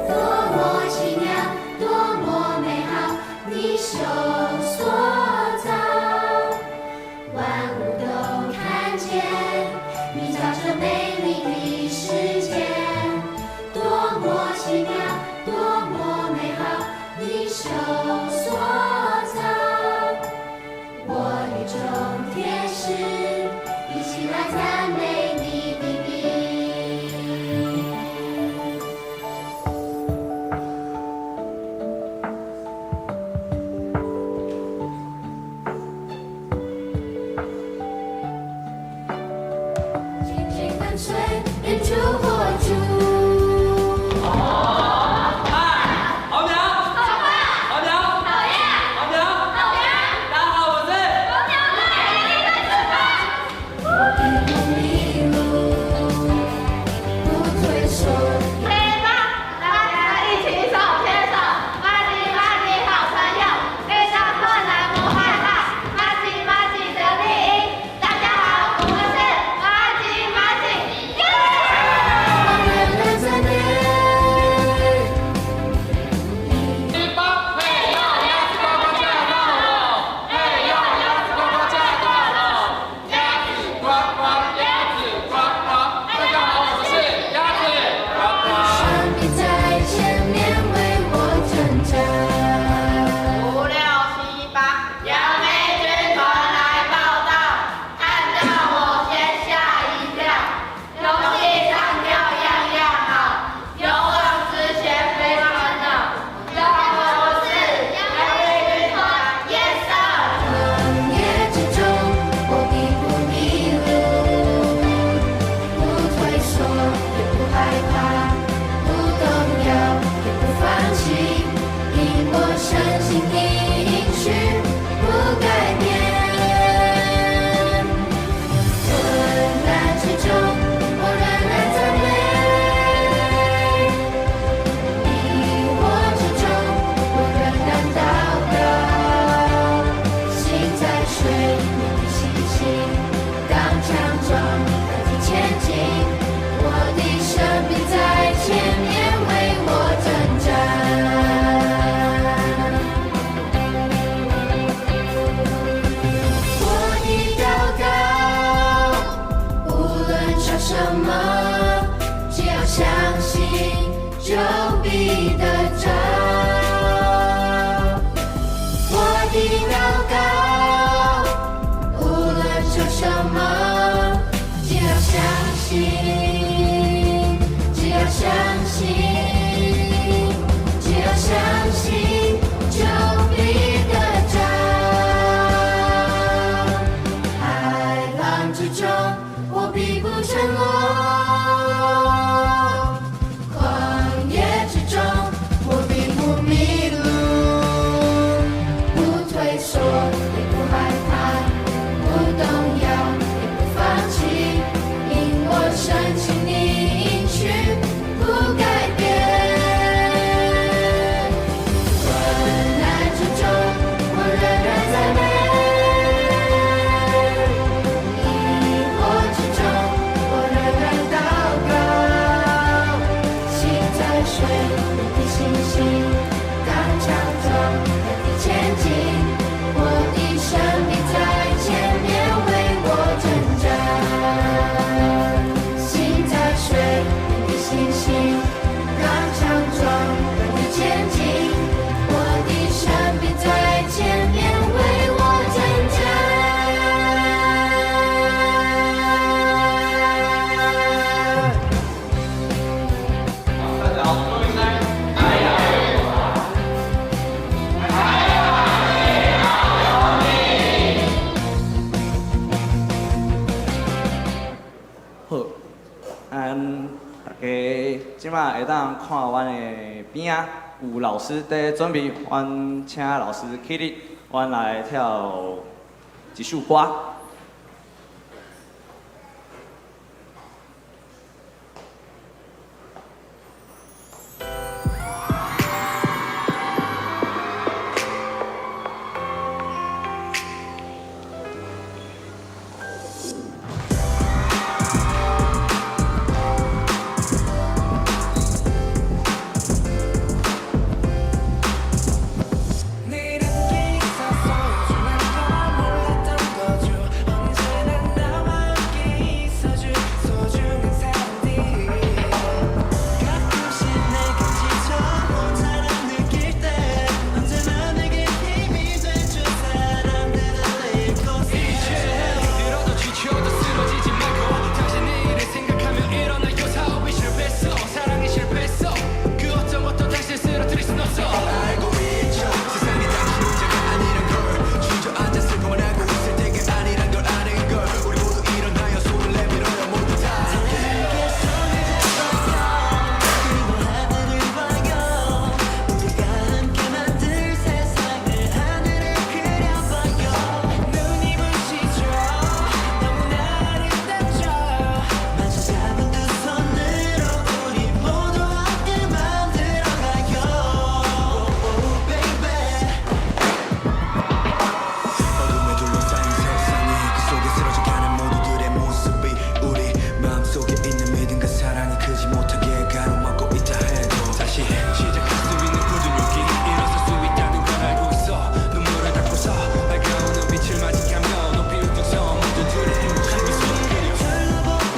多麼奇妙，多麼美好，你手所造，萬物都看見，你造這美麗的世界。多麼奇妙，多麼美好，你手所造，我與眾天使一起來讚美你的名。緊緊跟隨，遠處火燭。好苗，好苗，好苗，大家好，我是。不迷路，不退縮。來吧，大家一起手牽手，馬吉馬吉好朋友，遇到困難不害怕，馬吉馬吉的麗英。大家好，我們是馬吉馬吉，耶！我什麼，只要相信，就必得著。我的禱告，無論求什麼，只要相信，只要相信，只要相信，就必得著。海浪之中，我必不沉落；曠野之中，我必不迷路。不退縮，也不害怕，不動搖，也不放棄，因我深信你應許不改變。困難之中，我仍然讚美；疑惑之中，我仍然禱告。心在水的信心，剛強壯的前進，我的神必在前面為我征戰。心在水的信心，剛強壯的前進，我的神必在前面為我征戰。好，咱大家這擺會當看阮的邊仔有老師佇準備，阮請老師起立，阮來跳一首歌。 네 이름이 있어서 소중한 걸 몰랐던 거죠. 언제나 나와 함께 있어줄 소중한 사람들. 가끔씩 내가 지쳐 혼자라 느낄 때 언제나 내게 힘이 돼준 사람들을 잊고 이제 힘들어도 지쳐도 쓰러지지 말고 당신의 일을 생각하며 일어나요. 사업이 실패했어, 사랑이 실패했어, 그 어떤 것도 당신 쓰러뜨릴 순 없어. 알고 있죠. 세상이 당신 혼자가 아니란 걸. 주저앉아 슬퍼만 하고 있을 때가 아니란 걸 아는 걸. 우리 모두 일어나요. 손을 내밀어요. 모두 다 함께 손을 잡아요. 그리고 하늘을 봐요. 우리가 함께 만들 세상을 하늘에 그려봐요. 눈이 부시죠. 너무나 아름답죠. 마주 잡은 두 손으로 우리 모두 함께 만들어가요. Oh baby. 어둠에 둘러싸인 세상이 그 속에 쓰러져가는 모두들의 모습이 우리 마음속에 있는 믿음과 사랑이 크지 못하게 가로막고 있다 해도 다시 시작할 수 있는 굳은 용기, 일어설 수 있다는 걸 알고 있어. 눈물을 닦고서 밝아오는 빛을 맞이하며 높이 우뚝 서 모두들의 행복한 미소를 그려. 둘러보면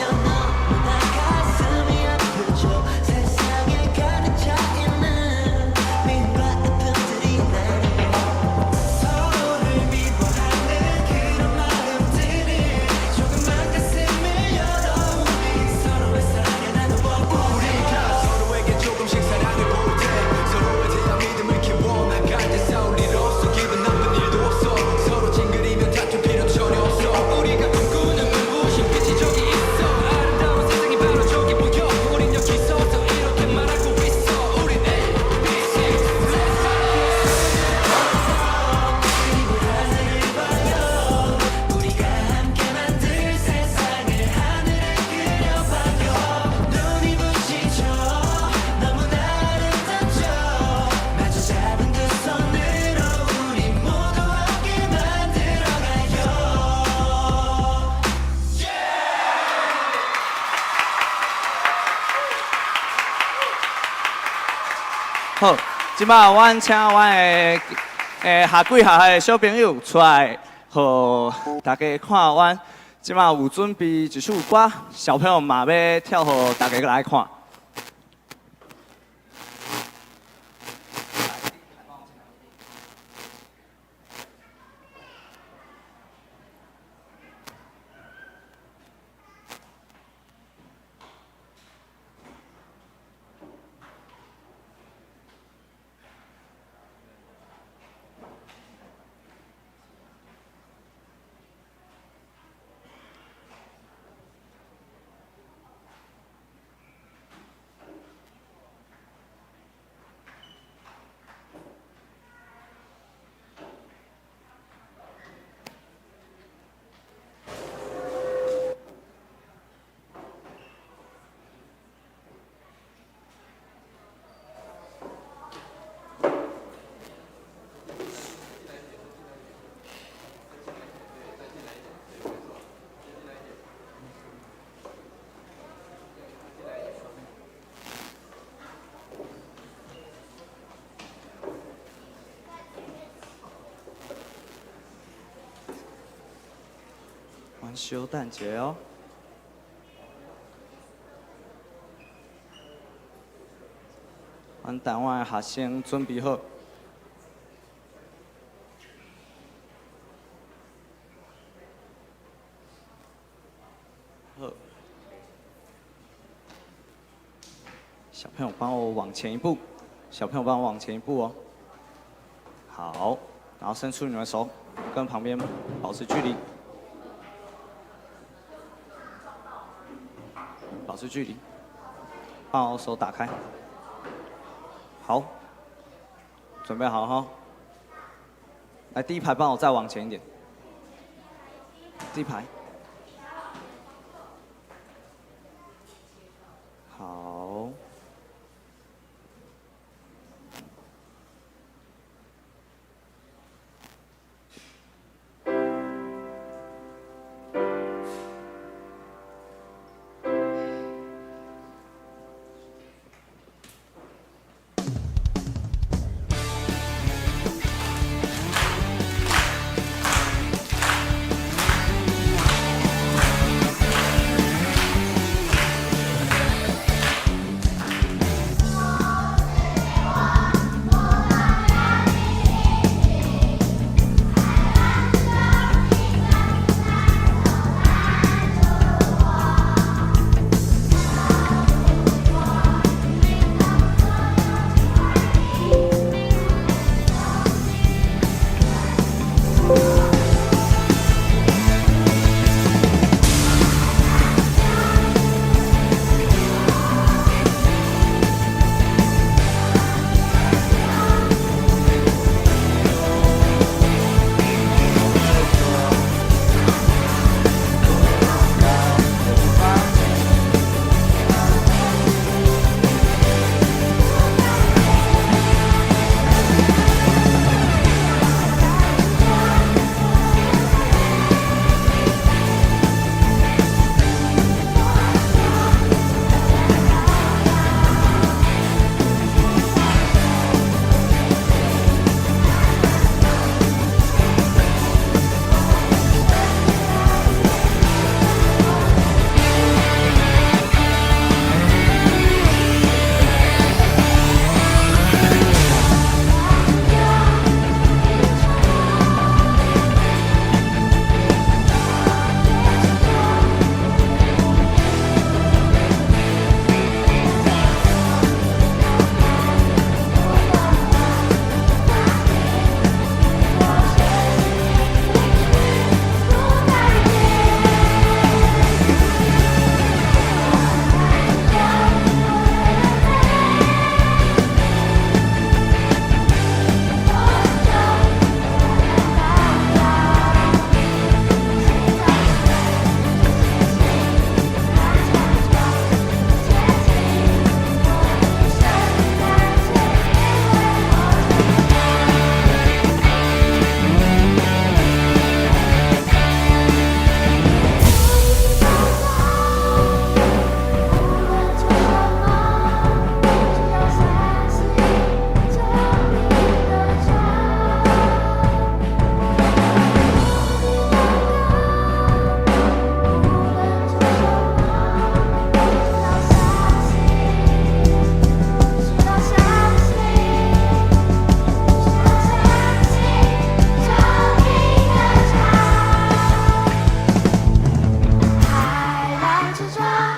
너무나 가슴이 아프죠. 세상에 가득 차 있는 미움과 아픔들이 나를 서로를 미워하는 그런 마음들을 조금만 가슴을 열어 우리 서로의 사랑을 나누어. 우리가 서로에게 조금씩 사랑을 보태 서로에 대한 믿음을 키워나갈 때 싸울 일 없어. 기분 나쁜 일도 없어. 서로 찡그리며 다툴 필요 전혀 없어. 우리가 꿈꾸는 눈부신 빛이 저기 있어. 아름다운 세상이 바로 저기 보여. 우린 여기 서서 이렇게 말하고 있어. 우린 A, B, C. Let's go. 그리고 하늘을 봐요. 우리가 함께 만들 세상을 하늘에 그려봐요. 눈이 부시죠. 너무나 아름답죠. 마주 잡은 두 손으로 우리 모두 함께 만들어가요. 好，這擺阮請阮的夏季學校的小朋友出來，予大家看阮這這馬有準備一首歌，小朋友嘛欲跳予大家來看。阮小等一下哦。阮台灣的學生準備好。好，小朋友幫我往前一步，小朋友幫我往前一步哦。好，然後伸出你們的手，跟旁邊保持距離。保持距離，幫我手打開。好，準備好哈。來，第一排幫我再往前一點。第一排。好。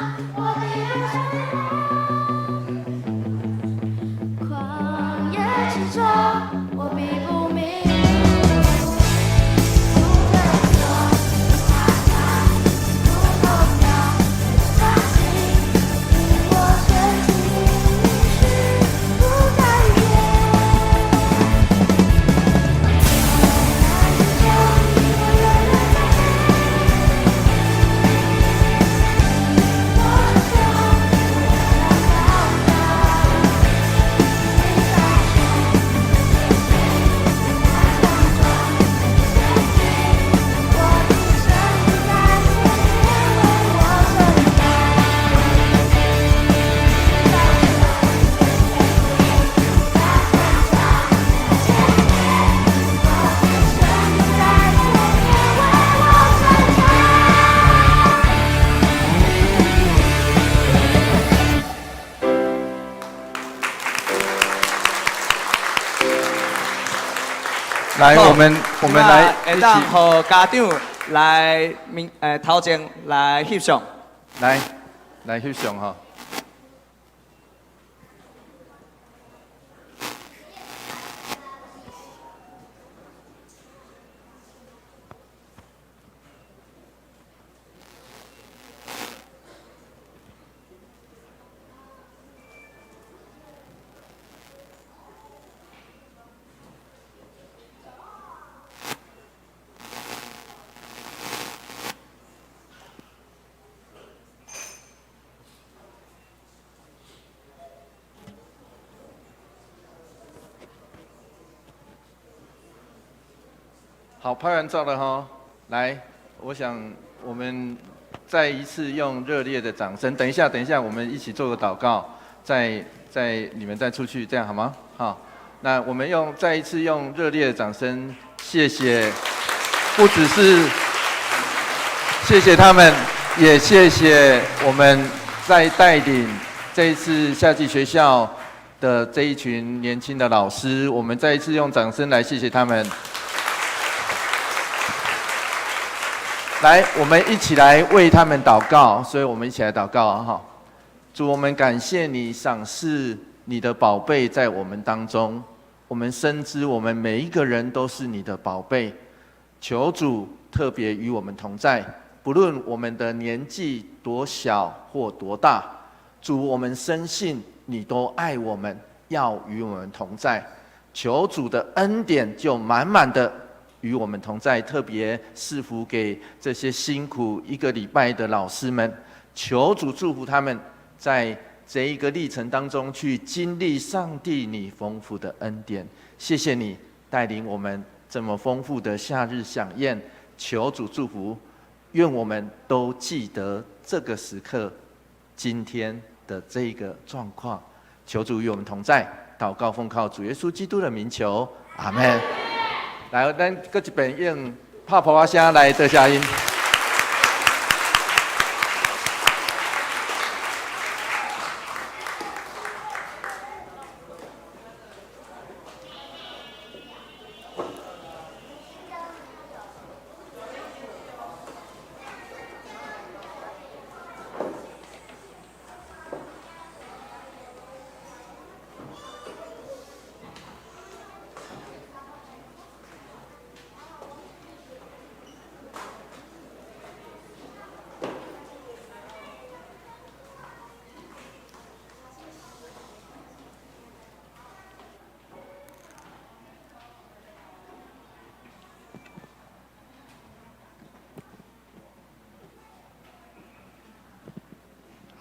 我的愛曠野之中，我必不迷路。不退縮，不害怕，不動搖，相信與我前進，應許不改變。患難之中，我永遠在我手中，我將到達。你在手，在當中，前進，我的生命在前面為我成長。在手，在成長，前進，我的生命在前面為我成長。來，我們來會一起當予家長來面頭前來翕相。來翕相吼。好，拍完照了哈，來，我想我們再一次用熱烈的掌聲。等一下，等一下，我們一起做個禱告，再你們再出去，這樣好嗎？好，那我們用再一次用熱烈的掌聲，謝謝，不只是謝謝他們，也謝謝我們在帶領這一次夏季學校的這一群年輕的老師，我們再一次用掌聲來謝謝他們。來，我們一起來為他們禱告，所以我們一起來禱告哈。主，我們感謝你賞賜你的寶貝在我們當中，我們深知我們每一個人都是你的寶貝，求主特別與我們同在，不論我們的年紀多小或多大，主，我們深信你都愛我們，要與我們同在，求主的恩典就滿滿的與我們同在，特別賜福給這些辛苦一個禮拜的老師們，求主祝福他們，在這一個歷程當中去經歷上帝你豐富的恩典。謝謝你帶領我們這麼豐富的夏日饗宴，求主祝福，願我們都記得這個時刻，今天的這個狀況。求主與我們同在，禱告奉靠主耶穌基督的名求，阿們。來，咱閣一遍用拍噗仔聲來多謝𪜶。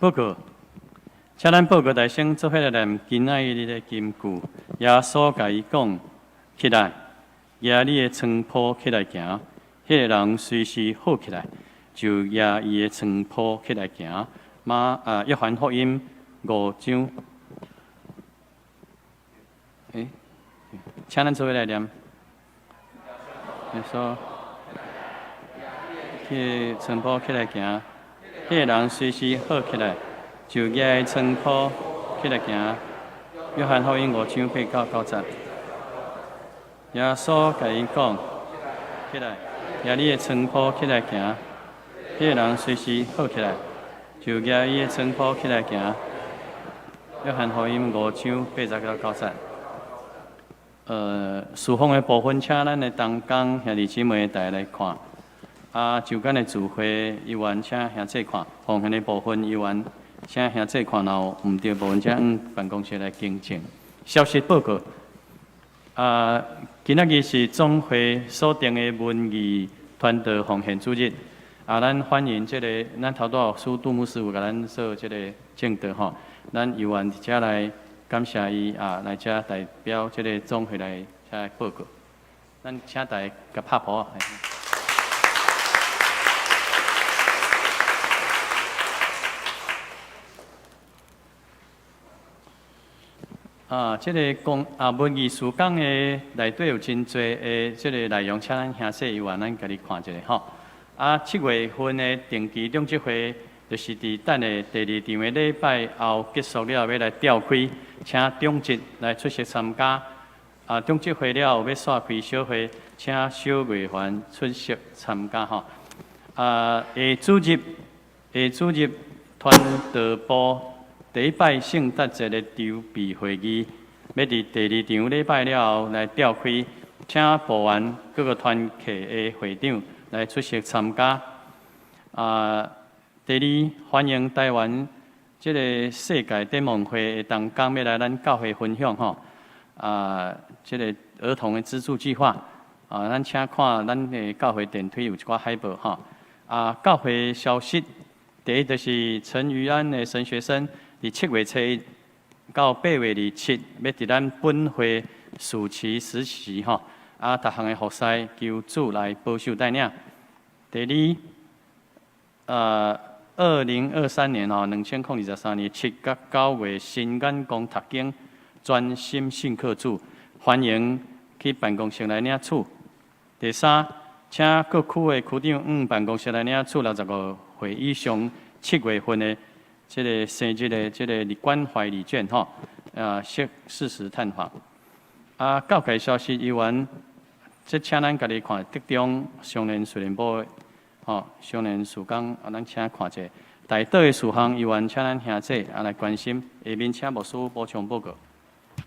報告，請咱報告大聲做伙來念今仔日的金句。耶穌共伊講：起來，舉你的床鋪起來行。彼個人隨時好起來，就舉伊的床鋪起來行。約翰福音5章。請咱做伙來念。耶穌去床鋪起來行。彼個人隨時好起來，就舉床鋪起來行。約翰福音5章8到9節。耶穌共伊講：起來，舉你的床鋪起來行。彼個人隨時好起來，就就舉伊的床鋪起來行。約翰福音五章八十到九節。事奉的部分，請咱的同工兄弟姊妹大家來看。啊，就間的聚會委員請兄姊看，奉獻的部分委員請兄姊看，若有毋對部分，請往辦公室來更正。消息報告。啊，今仔日是總會所定的文藝傳道奉獻主日。啊，咱歡迎這个，咱頭拄仔司杜牧師有共咱做這个證道吼，咱有緣佇遮來感謝伊啊，來遮代表這个總會來遮來報告。咱請大家共拍噗仔。啊，這个講啊，文藝事工的內底有真濟的這个內容，請咱兄弟委員咱家己看一下吼。啊，7月份的定期長執會，就是佇等下第二場的禮拜後結束了，欲來召開，請長執來出席參加。啊，長執會了後欲煞開小會，請小月凡出席參加吼。啊，下主日傳道部第一擺聖誕節的籌備會議，欲佇第二場禮拜了後來召開，請部員各个團契的會長來出席參加。啊，第二，歡迎台灣這个世界展望會的同工欲來咱教會分享吼。啊，這个兒童的資助計劃，啊，咱請看咱的教會電梯有一寡海報吼。啊，教會消息，第一就是陳於安的神學生，佇7月初一到8月27，欲佇咱本會暑期實習吼。啊，逐項的服事求主來保守帶領。第二，2023年吼，2023年7甲9月新眼光讀經專心信靠主，歡迎去辦公室來領取。第三，請各區的區長往辦公室來領取65歲以上7月份的這个生日的這个關懷禮券吼，啊，適時探訪。啊，教界消息委員，這請咱家己看，竹中少年訓練部吼，少年事工啊，咱請看者。大島的事項委員，請咱兄姊啊來關心。下面請牧師補充報告。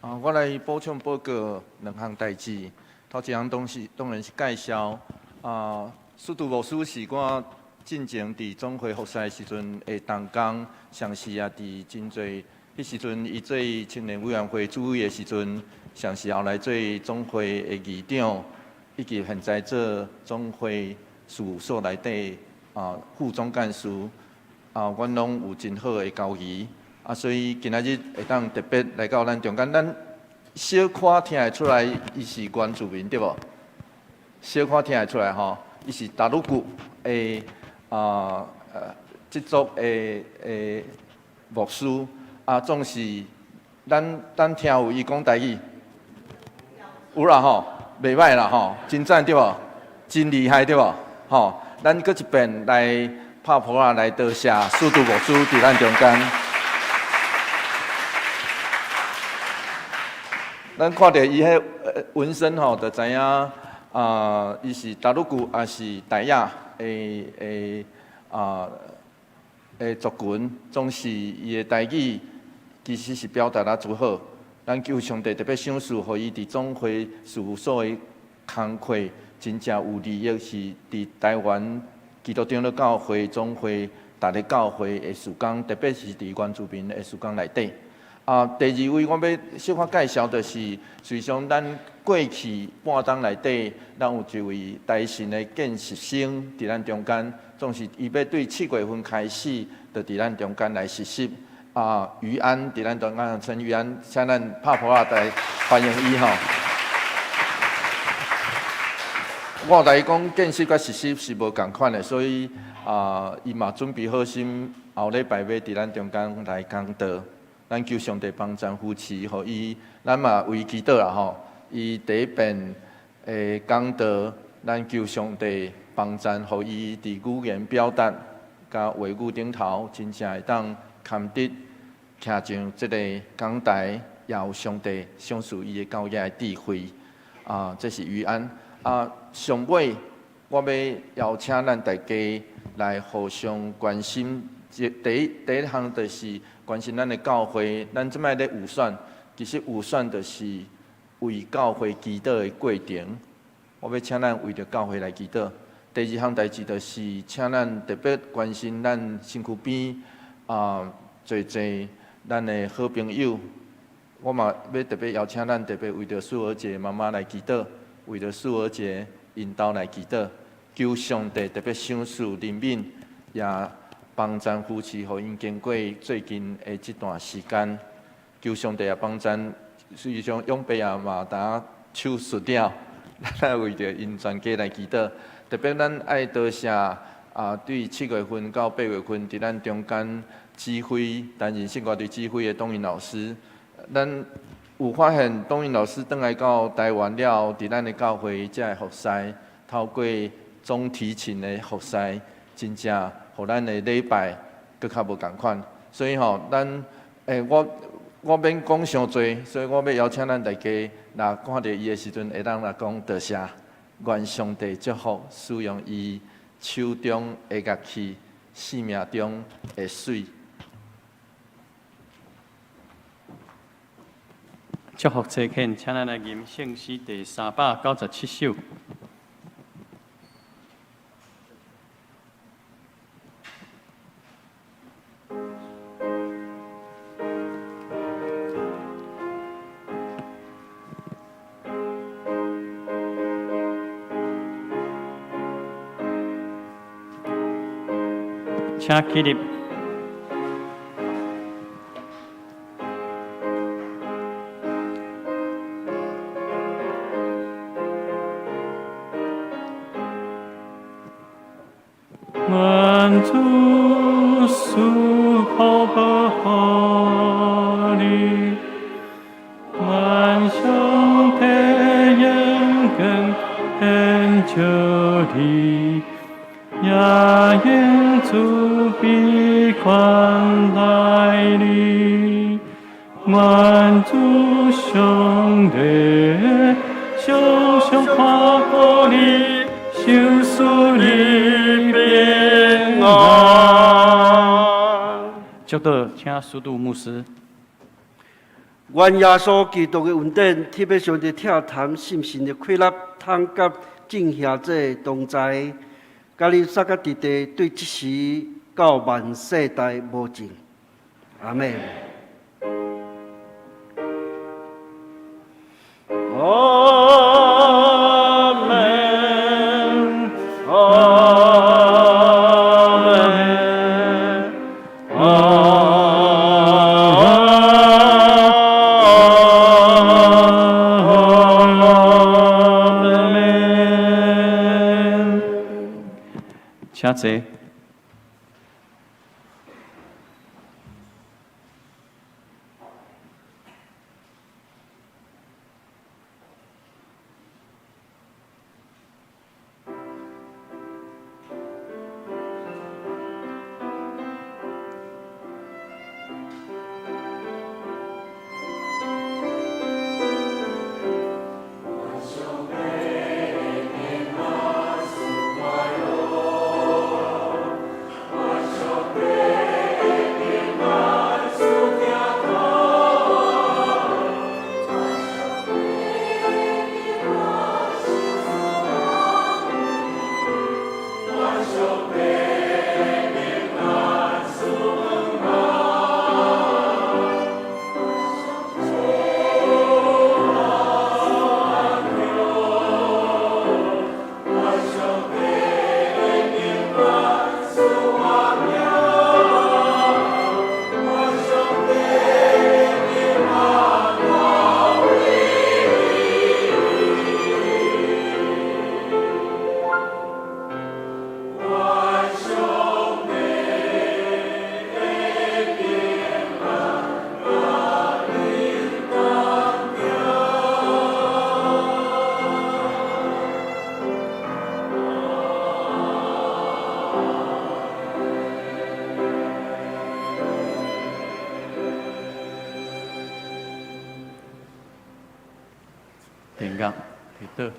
啊，我來補充報告兩項代誌。頭一項東西當然是介紹啊，司徒牧師是我進前佇總會服侍的時陣的同工，上時也佇真濟，彼時陣伊做青年委員會主委的時陣，上時後來做總會的議長，以及現在做總會事務所內底啊副總幹事，啊，阮攏有真好的交誼，啊，所以今仔日會當特別來到咱中間，咱小可聽會出來，伊是原住民對無？小可聽會出來吼，伊是達魯古的啊這族的牧師，啊，總是咱聽有伊講台語，有啦吼，袂䆀啦吼，真讚對無？真厲害對無？吼，咱閣一遍來拍噗仔來多謝司徒牧師佇咱中間。咱看著伊彼紋身吼，就知影啊，伊是達魯古，也是大雅的啊的族群，總是伊的台語其實是表達得足好。咱求上帝特別賞賜，予伊佇總會事務所的工課真正有利益，是佇台灣基督長老教會總會逐个教會的事工，特別是佇原住民的事工內底。啊，第二位我欲小可介紹，就是隨上咱過去半冬內底，咱有一位台神的見習生佇咱中間，總是伊欲對7月份開始，就佇咱中間來實習。啊，於安佇咱中間，陳於安，請咱拍噗仔來歡迎伊吼。我來講，見習佮實習是無仝款的，所以啊，伊嘛準備好心，後禮拜欲佇咱中間來講道。咱求上帝幫贊扶持，予伊，咱嘛為祈禱啦吼。伊第一遍的講道，咱求上帝幫贊，予伊佇語言表達佮話語頂頭，真正會當堪得徛上這个講台，也有上帝賞賜伊的教養的智慧。啊，這是於安。啊，上尾我欲邀請咱大家來互相關心。第一項就是關心咱的教會，咱這擺咧預選，其實預選就是為教會祈禱的過程。我欲請咱為著教會來祈禱。第二項代誌就是請咱特別關心咱身軀邊啊，濟濟咱的好朋友。我嘛欲特別邀請咱特別為著素娥姐媽媽來祈禱，為著素娥姐𪜶兜來祈禱，求上帝特別賞賜憐憫，也幫贊扶持，予𪜶經過最近的這段時間，求上帝也幫贊。事實上，永伯也嘛當手術了，咱愛為著𪜶全家來祈禱。特別咱愛多謝啊，對7月份到8月份，佇咱中間指揮擔任聖歌隊指揮的董雲老師，咱有發現董雲老師轉來到台灣了後，佇咱的教會遮的服侍，透過總提琴的服侍，真正予咱的禮拜閣較無仝款。所以吼，咱我免講傷濟，所以我欲邀請咱大家，若看著伊的時陣，會當來講多謝，願上帝祝福使用伊手中的樂器，生命中的水。祝福祭獻，請咱來吟聖詩第397首。請起立。願主賜福保護你，願上帝眼光顯照你，也用慈悲款待你。願主上帝常常看顧你，賞賜你平安。祝禱，請司铎牧師。願耶穌基督的恩典，特別上帝疼談信心的快樂，通佮眾兄弟同在，佮恁三個弟弟對這時到萬世代無盡。阿們。阿們，阿們，阿們。請坐。殿樂，祈禱。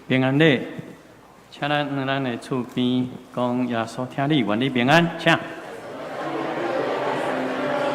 平安禮，請咱向咱的厝邊講耶穌疼你，願你平安，請。